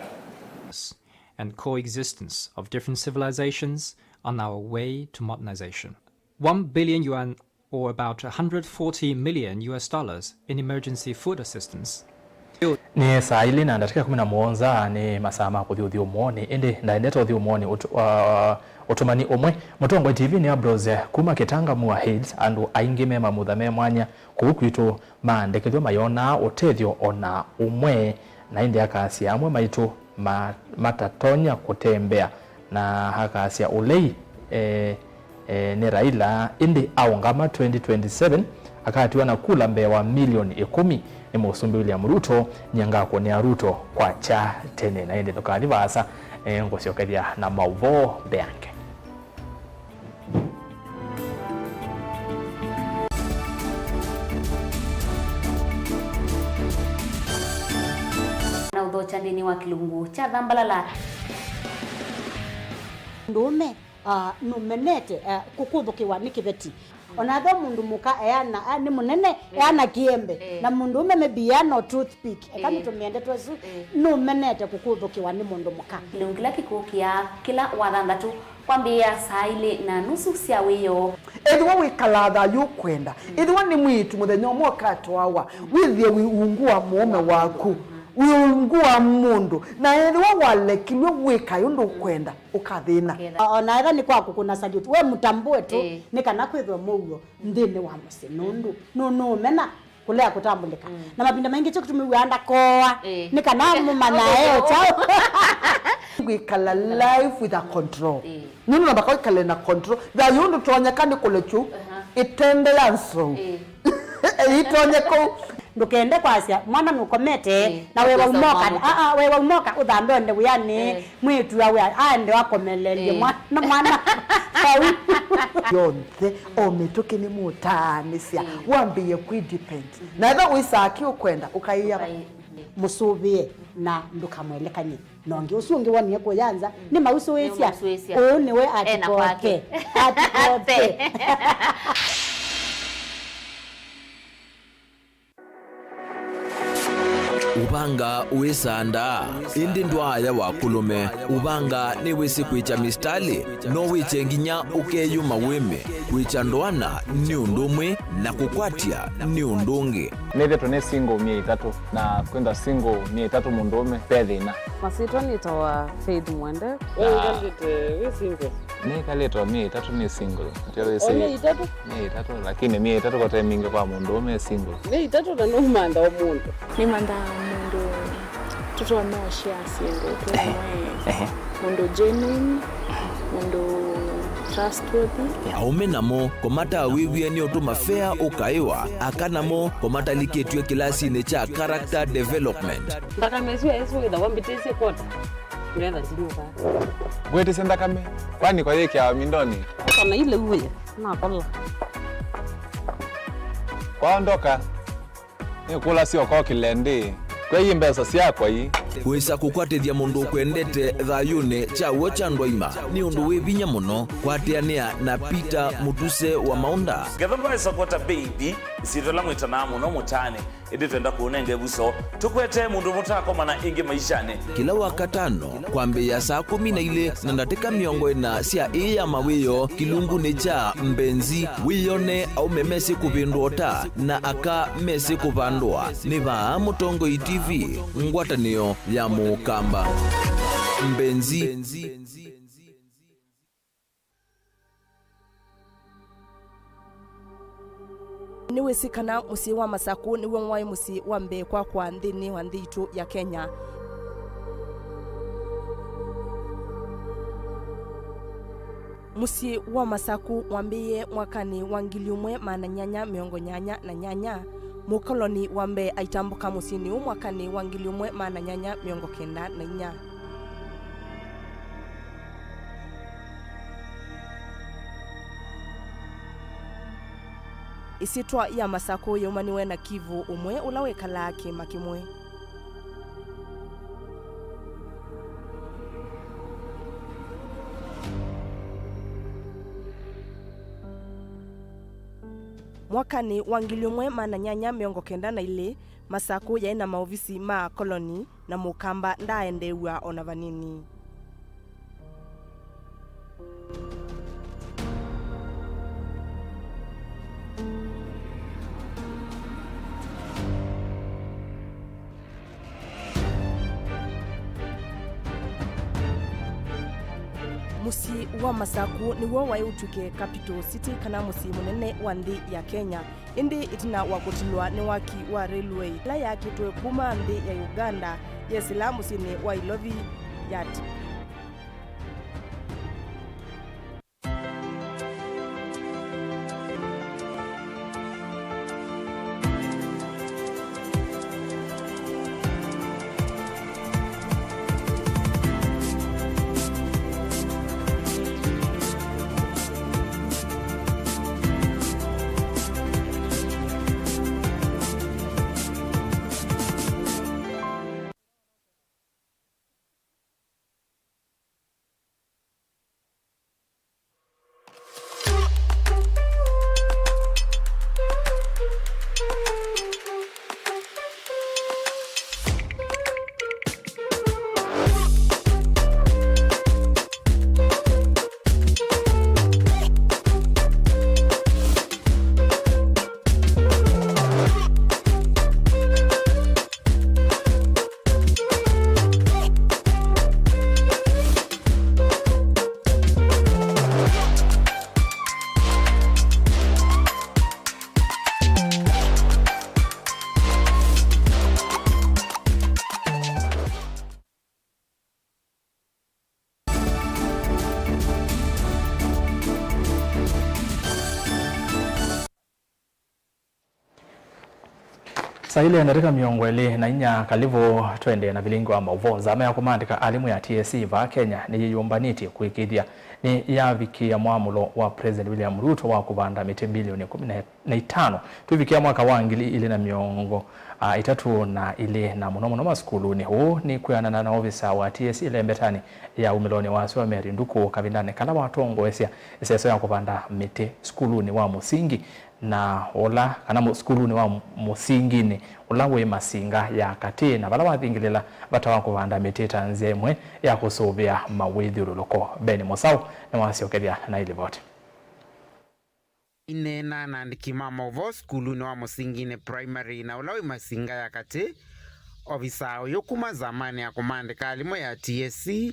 And coexistence of different civilizations on our way to modernization. One billion yuan, or about one hundred forty million U S dollars, in emergency food assistance. Nĩ saa ilĩ na ndatĩka ĩkũmi na mũonza, nĩ masaa ma kũthi ũthyũmũonĩ, ĩndĩ ndaendete ũthyũmũonĩ ũtũ-, uh, ũtũmani ũmwe. Mũtongoi T V nĩ Ambrose kuma Kitanga Moor Hills, andũ aingĩ me mamutha me mwanya kũu kwitũ maandĩkĩthw'a mayonaa ũtethyo o na ũmwe, na ĩndĩ akasya amwe maitũ ma-, matatonya kũtembea, na akasya ũlei, e, e, nĩ Raila, ĩndĩ aũngama twenty twenty-seven akatiwa na kula mbee wa milioni ĩkũmi nĩ Mũsumbĩ William Ruto. Nyie ngakũnĩa Ruto kwakya tene, na ĩndĩ ndũkathi vaasa, e, ngũsyokethya na maũvoo mbeange. Na ũthokya nthĩnĩ wa kĩlungu kya Thambalala. Mũndũũme, ah, nũmenete, ah, kũkũthũkĩwa nĩ kĩveti. Ona ethĩwa mũndũ mũka eana, ah, nĩ mũnene, eana kĩembe. Eh. Na mũndũũme maybe eana o toothpick. Eka, eh, nĩtũmĩe ndeto ĩsu, eh, nũmenete kũkũthũkĩwa nĩ mũndũ mũka. Kĩlungu kĩla kĩkũkĩa kĩla Wathanthatũ. Kwambĩĩa saa ilĩ na nusu sya wĩoo. Ethĩwa wĩkalaa thayũ ũkwenda, ethĩwa nĩ mwĩĩtu mũthenya ũmwe ũkatwawa, wĩthĩe wĩ ungu wa mũũme waku, wĩ ungu wa mũndũ, na ethĩwa walekilw'e wĩkae ũndũ ũkwenda, ũkathĩna. O na ethĩwa nĩ kwa kũkũna salute, we mũtambũe tu, ĩĩ, nĩ kana kwĩthwe mũuo nthĩnĩ wa mũsyĩ, nũndũ nũ-, nũũmena kũlea kũtambũlĩka. Mm. Na mavinda maingĩ kyo kĩtumi wĩaa ndakooa, ĩĩ, nĩ kana mũmanyae o kyaũ. Kwĩkala life with a control. Ĩĩ. Nũndũ namba kwĩkale na control. Thayũ ndũtonyeka nĩ kũlekyu, aha, ĩtende ya nzou. Ĩĩ. Ĩitonye kũu. Ndũkende kwasya mwana nũkomete, ĩĩ, na we waumoka, aa, we waumoka ũthambe ũende wĩanĩ. Ĩĩ. Mwĩĩtu awe aende akomelelye, ĩĩ, mwana, mwana vau. Yonthe, o mĩtũkĩ nĩmũtaanĩsya, ĩĩ, wambĩĩe kwĩdepend. Mhm. Na ethĩwa wĩsaa kĩ ũkwenda, ũkaĩa. Ũkai-, mũsũvĩe na ndũkamwelekany'e na ũngĩ. Ũsu ũngĩ wonie kũya nza, mm, nĩmausũĩsya. Nĩmausũĩsya. Ũũ nĩwe ena atikote kwake. Atikote. Ũvanga wĩsandaa, ĩndĩ ndwaaya wa kũlũme. Ũvanga nĩwĩsĩ kwĩkya mĩsitalĩ, no wĩkye nginya ũkeyũma wĩme. Kwĩkya ndoana nĩ ũndũ ũmwe, na kũkwatya nĩ ũndũ ũngĩ. Nĩthĩtwe nĩ single myei ĩtatũ, na kwĩthwa single myei ĩtatũ mũndũũme ve thĩna. Masyĩtwa nĩtawa Faith Mwende. We wĩkalĩte wĩ single? Nĩkalĩte o myei ĩtatũ nĩ single. Nĩkyo wĩsĩ. O myei ĩtatũ? Myei ĩtatũ, lakini myei ĩtatũ kote mingĩ kwa mũndũũme e single. Myei ĩtatũ na nũmantha o mũndũ. Nĩmanthaa mũndũ tũtonya ũshare syĩndũ twĩ, ehe, amwe, ehe, mũndũ genuine, mũndũ trustworthy. Aũme namo kũmatawĩw'ĩa nĩ ũtũma fea ũkaĩwa, aka namo kũmatalikĩtw'e kĩlasinĩ kya character development. Nthakame ĩsu ĩsu wĩthawa mbĩtĩsye kwota. Ndetha ndiũka. Ngwĩtĩsye nthakame, kwani kwa yĩkĩawa mindonĩ? Kana ile uye, nakola. Kwaondoka, nĩkũlasya ũkokĩle ndĩ. Kwei mbesa syakwa ii. Wĩsa kũkwatĩthya mũndũ ũkwendete thayũnĩ kya w'o kya ndwaima nĩ ũndũ wĩ vinya mũno. Kwatĩanĩa na Peter Mũtuse wa Maũnda. Ngetha ndwaĩsa kwota baby, ĩsyĩtwa ĩla mwĩtanaa mũno mũtaanĩ. Ĩndĩ twenda kũũnenga ĩvuso, tũkwete mũndũ mũtaakomana ĩngĩ maishanĩ. Kĩla Wakatano, kwambĩĩa saa kũmi na ilĩ na ndatĩka mĩongo ĩna sya ĩĩ ya mawĩoo, kĩlungunĩ kya Mbenzi, wĩyone aũme mesĩ kũvĩndũa ũta na aka mesĩ kũvandũa. Nĩ vaa Mũtongoi T V, ngwatanĩo ya Mũkamba. Mbenzi. Nĩwĩsĩ kana mũsyĩ wa Masakũ nĩw'o waĩ mũsyĩ wa mbee kwakwa nthĩnĩ wa nthĩ itũ ya Kenya? Mũsyĩ wa Masakũ wambĩĩe mwakanĩ wa ngili ũmwe maana nyanya mĩongo nyanya na nyanya. Mũkoloni wa mbee aitambũka mũsyĩnĩ ũũ mwakanĩ wa ngili ũmwe maana nyanya mĩongo kenda na inya. Ĩsyĩtwa ya Masakũ yaumaniwe na Kivu ũmwe ũla wĩkalaa kĩĩma kĩmwe. Mwakanĩ wa ngili ũmwe maana nyanya mĩongo kenda na ilĩ, Masakũ yaĩ na maovisi ma akoloni, na Mũkamba ndaaendeew'a o na vanini. Mũsyĩ wa Masakũ nĩw'o waĩ ũtw'ĩke capital city, kana mũsyĩ mũnene wa nthĩ ya Kenya. Ĩndĩ ĩtina wa kũtilwa nĩ waki wa railway ĩla yakĩtwe kuma nthĩ ya Uganda, yesĩla mũsyĩnĩ wa Ilovi yati. Saa ilĩ na ndatĩka mĩongo ĩlĩ na inya, kalĩvũ twendee na vilingi wa maũvoo. Nzama ya kũmaandĩka alimũ ya T S C vaa Kenya nĩyĩyũmbanĩtye kũĩkĩĩthya nĩyavikĩa mwamũlo wa President William Ruto wa kũvanda mĩtĩ mbilioni ĩkũmi na itano tũivikĩa mwaka wa ngili ilĩ na mĩongo ĩtatũ na ilĩ, na mũno mũno masukulunĩ. Ũũ nĩ kwĩanana na ovisa wa T S C ĩlembetanĩ ya umĩlonĩ wasyo Mary Nduku kavindanĩ kala watongoesya ĩseso ya kũvanda mĩtĩ sukulunĩ wa mũsingi na ũla, kana mũ-, sukulunĩ wa mũsinginĩ ũla wĩ Masinga ya katĩ, na vala wathingĩlĩla vata wa kũvanda mĩtĩ ta nzĩa ĩmwe ya kũsũvĩa mawĩthyũlũlũko. Ben Mũsaũ nĩwasyokethya na ĩlivoti. Aineena na andĩki ma maũvoo sukulunĩ wa mũsinginĩ primary na ũla wĩ Masinga ya katĩ, ovisaa ũyũ kuma nzamanĩ ya kũmaandĩka alimũ ya T S C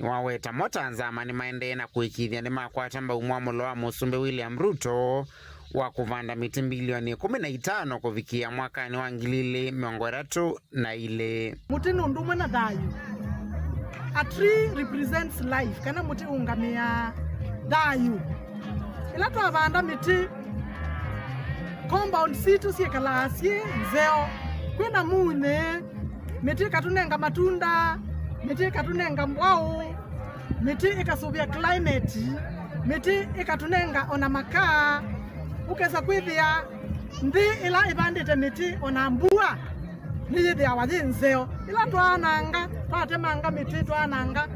nĩwaweta mo ta nzama nĩmaendee na kũĩkĩĩthya nĩmakwata mbau mwamũlo wa Mũsumbĩ William Ruto wa kũvanda mĩtĩ mbilioni ĩkũmi na itano kũvikĩa mwakanĩ wa ngili ilĩ mĩongo ĩtatũ na ilĩ. Mũtĩ nĩ ũndũ ũmwe na thayũ. A tree represents life, kana mũtĩ ũũngamĩaa thayũ. Ĩla twavanda mĩtĩ, compound sitũ syĩkalaa syĩ nzeo. Kwĩna munyĩ, mĩtĩ ĩkatũnenga matunda, mĩtĩ ĩkatũnenga mbwaũ, mĩtĩ ĩkasũvĩa climate, mĩtĩ ĩkatũnenga ona makaa. Ũkesa kwĩthĩa nthĩ ĩla ĩvandĩte mĩtĩ ona mbua nĩyĩthĩawa yĩ nzeo. Ĩla twaananga, twatemanga mĩtĩ, twaananga,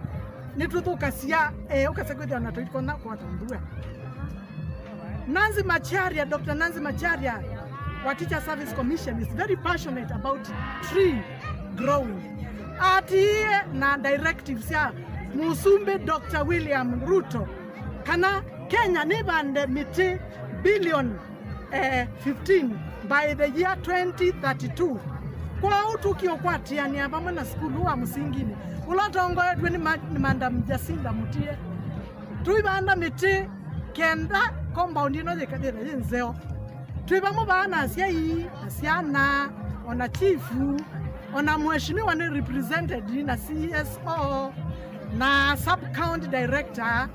nĩtũthũkasya, eh, ũkesa kwĩthĩa ona tũikonya kwata mbua. Nancy Macharia, Doctor Nancy Macharia wa Teacher Service Commission is very passionate about tree growing. Atiie na directives sya Mũsumbĩ Doctor William Ruto kana Kenya nĩvande mĩtĩ billion, eh, fifteen by the year twenty thirty-two. Kwoou tũkie ũkwatĩanĩa vamwe na sukulu wa mũsinginĩ ũla ũtongoetw'e nĩ ma-, nĩ Madam Jacinta Mutie. Tũivanda mĩtĩ kenda compound ĩno yĩka-, yĩthĩe yĩ nzeo. Twĩ vamwe vaa na asyai, na syana, o na chifu, o na mheshimiwa nĩ represented na C S O na sub county director.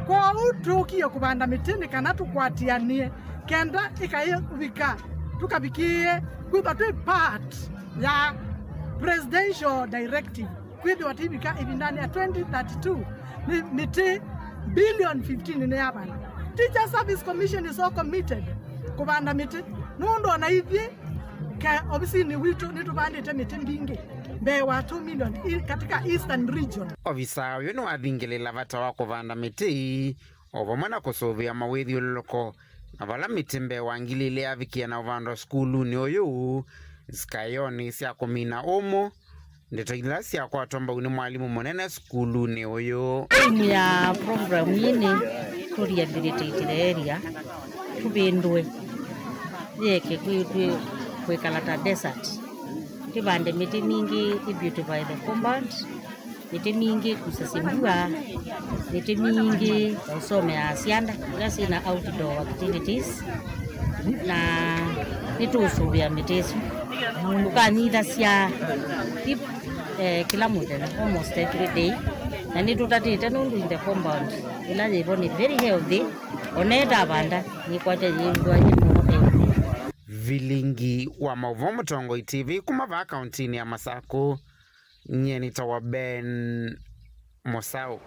Kwoou tũkie kũvanda mĩtĩ nĩ kana tũkwatĩanĩe kenda ĩkaĩvika, tũkavikĩĩe kwĩthwa twĩ part ya presidential directive. Kwĩthĩwa tĩivika ĩvindanĩ ya twenty thirty-two, nĩ mĩtĩ billion fifteen nĩyavanda. Teacher Service Commission is so committed kũvanda mĩtĩ, nũndũ ona ithyĩ ke ovisinĩ witũ nĩtũvandĩte mĩtĩ mbingĩ mbee wa two million i-, katika Eastern region. Ovisa ũyũ nĩwathingĩlĩla vata wa kũvanda mĩtĩ o vamwe na kũsũvĩa mawĩthyũlũlũko, na vala mĩtĩ mbee wa ngili ilĩ yavikie na ũvandwa sukulunĩ ũyũ, sikayonĩ sya kũmina ũmũ, ndeto ila syakwatwa mbau nĩ mwalimũ mũnene sukulunĩ ũyũ. Aim ya program ĩĩ nĩ tũ rehabilitate the area, tũvĩndũe yeke kwĩ-, kwĩ-, kwĩkala ta desert, tũvande mĩtĩ mingĩ ĩ beautify the compound, mĩtĩ mingĩ kusasya mbua, mĩtĩ mingĩ ya ũsomeaa syana ila syĩna outdoor activities, na nĩtũũsũvĩa mĩtĩ ĩsu. Tũkanyithasya ip-, eh, kĩla mũthenya, almost every day, na nĩtũtatĩte nũndũ in the compound ĩla yĩvo nĩ very healthy, ona ĩtavanda nĩkwatya yĩw'a yĩ mũno healthy. Vilingi wa maũvoo Mũtongoi T V kuma vaa kauntinĩ ya Masakũ. Nyie nĩtawa Ben Mũsaũ.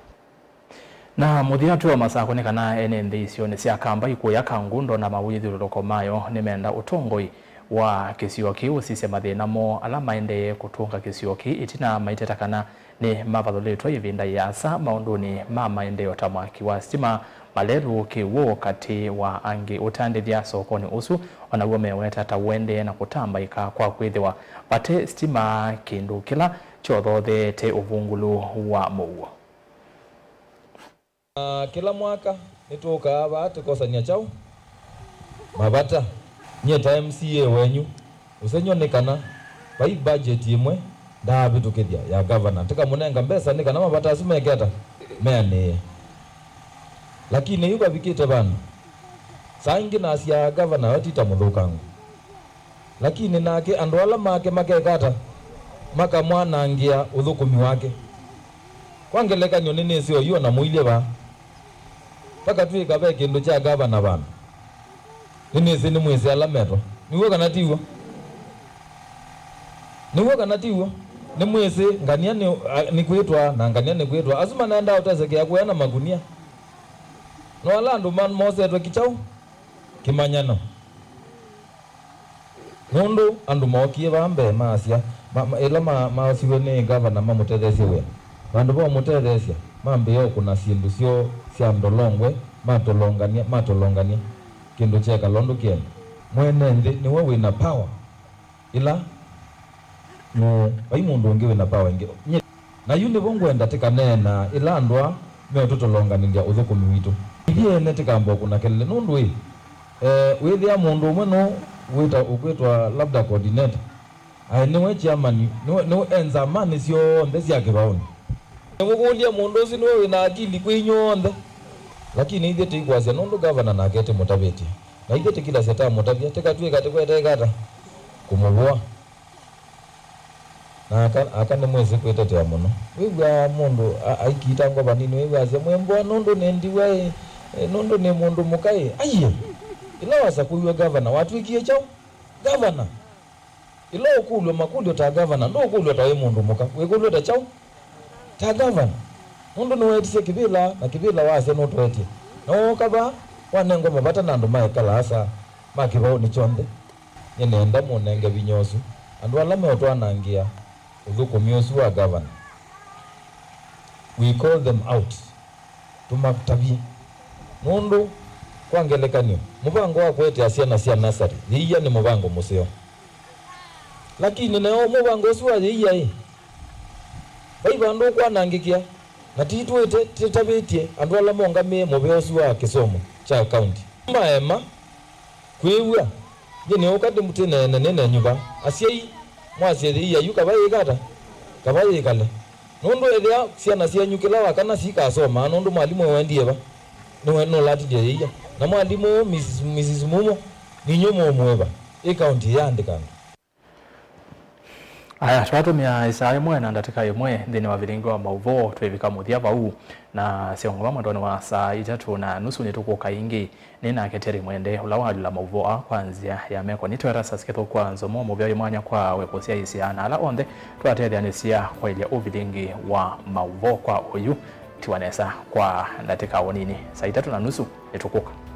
Na mũthya twĩ o Masakũ nĩ kana ene nthĩ isionĩ sya Kamba, Ikuya, Kangundo na mawĩthyũlũlũko mayo nĩmenda ũtongoi wa kĩsio kĩu ũsisye mathĩna moo ala maendee kũtũnga kĩsio kĩĩ ĩtina maiteta kana nĩmavathũlĩtwe ĩvinda yĩasa maũndũnĩ ma maendeeo ta mwaki wa sitima, malelũ, kĩw'ũ, katĩ wa angĩ, ũtandĩthya sokonĩ ũsu, o naw'o meweta ta ũendee na kũtambaĩka kwa kwĩthĩwa vate sitima, kĩndũ kĩla kyothootheete ũvungũlu wa mũuo. Na kĩla mwaka nĩtũkaa vaa tũkosany'a kyaũ? Mavata. Nyie ta M C A wenyu, ũsengy'o nĩ kana vai budget ĩmwe ndaavĩtũkĩthya ya gavana, tĩkamũnenga mbesa nĩ kana mavata asu meke ata? Meanĩĩe. Lakini yu vavikĩte vandũ, saa ingĩ nasyaa gavana we ti ta mũthũkangũ, lakini nake andũ ala make makeka ata? Makamwanangĩa ũthũkũmi wake. Kwa ngelekany'o, nĩnĩsĩ oyu o na mũilye vaa, vakatw'ĩka ve kĩndũ kya gavana vandũ. Nĩnĩsĩ nĩmwĩsĩ ala metwa. Nĩw'o kana ti w'o? Nĩw'o kana ti w'o? Nĩmwĩsĩ ngania nĩ, a, nĩkwĩtwa, na ngania nĩkwĩtwa. Asu manaendaa ũtesekea kũya na makunia. No ala andũ ma-, mosetwe kĩkyaũ? Kĩmanyano. Nũndũ andũ mookie vaa mbee maasya, ma, ma, ĩla ma, maosiwe nĩ gavana mamũtetheesye wĩa, vandũ va ũmũtetheesya, mambĩĩa ũkũna syĩndũ syoo sya ndolongwe, matolongany'a, matolongany'a, kĩndũ kyekala ũndũ kĩenda. Mwene nthĩ nĩwe wĩ na power ĩla mũũ, vai mũndũ ũngĩ wĩ na power ĩngĩ. Nye Na yu nĩvo ngwenda tĩkaneenaa ĩla andũ aa meũtũtolonganĩlya ũthũkũmi witũ. Ithyĩ ene tĩkamba ũkũna kelele, nũndũ ĩ, e, wĩthĩa mũndũ ũmwe nũũ wĩta, ũkwĩtwa labda coordinator, aĩ nĩwe chairman, nĩwe, nĩwe e nzamanĩ syonthe sya kĩvaũnĩ. Nĩmũkũlye mũndũ ũsu nĩwe wĩ na akili kwĩ inyw'onthe. Lakini ithyĩ tũikwasya nũndũ gavana nake tĩmũtavĩtye. Na ithyĩ tĩkilasya tamũtavya, tĩkatw'ĩka tĩkwete ĩkata kũmũvũa. Na aka, aka nĩmwĩsĩ kwĩtetea mũno. Wĩw'aa mũndũ a-, aikita ngova nini, wĩw'aa asya, "Mwĩ mboa nũndũ nĩ ndiwa ĩ, ĩ, nũndũ nĩ mũndũ mũka ĩ." Aiye! Ĩla wasakũiwe gavana, watw'ĩkie kyaũ? Gavana! Ĩla ũkũlw'a makũlyo ta gavana, ndũkũlw'a ta wĩ mũndũ mũka, wĩkũlw'a ta kyaũ? Ta gavana. Nũndũ nĩweetisye kĩvĩla, na kĩvĩla wasya nũtũetye. Na wooka vaa, wanengwa mavata na andũ maekala asa ma kĩvaũnĩ kyonthe. Nĩnenda mũnenge vinya ũsu andũ ala meũtwanangĩa ũthũkũmi ũsu wa gavana. We call them out. Tũmatavye. Nũndũ, kwa ngelekany'o, mũvango wa kũetea syana sya nasarĩ yĩia nĩ mũvango mũseo. Lakini nayo mũvango ũsu wa yĩia-ĩ, vai vandũ ũkwanangĩkĩa, na titwĩte tĩtavĩtye andũ ala mongamĩe mũvea ũsu wa kĩsomo kya kaunti. Maema. Kwĩw'a, nyie nĩũka ndĩmũtĩneene nĩ nenyu va. Asyai, mwasye yĩia yu kava yĩka ata? Kava yĩkale. Nũndũ ethĩa syana syenyu kĩla wakana sikasomaa nũndũ mwalimũ ũũ endie va? Nĩwe nũlatilye yĩia. Na mwalimũ ũũ, Missus, Missus Mumo, Ninyu mũũmũĩva, ĩ kaũntĩ ĩyaandĩka andũ? Aya, twatũmĩa ĩsaa ĩmwe na ndatĩka ĩmwe nthĩnĩ wa vilingi wa maũvoo, twĩvika mũthya vau, na syongoma mwendonĩ wa saa itatũ na nusu nĩtũkũka ĩngĩ. Nĩ nake Terry Mwende, ũla walyũla maũvoo aa kwa nzĩa ya meko. Nĩtweta Saskitho kwa nzomo mũvea wĩ mwanya kwa we kũsyaĩĩsya, na ala onthe twatetheanĩsya kwaĩlya ũvilingi wa maũvoo kwa oyu. Tiwa nesa kwa ndatĩka o nini, saa itatũ na nusu nĩtũkũka.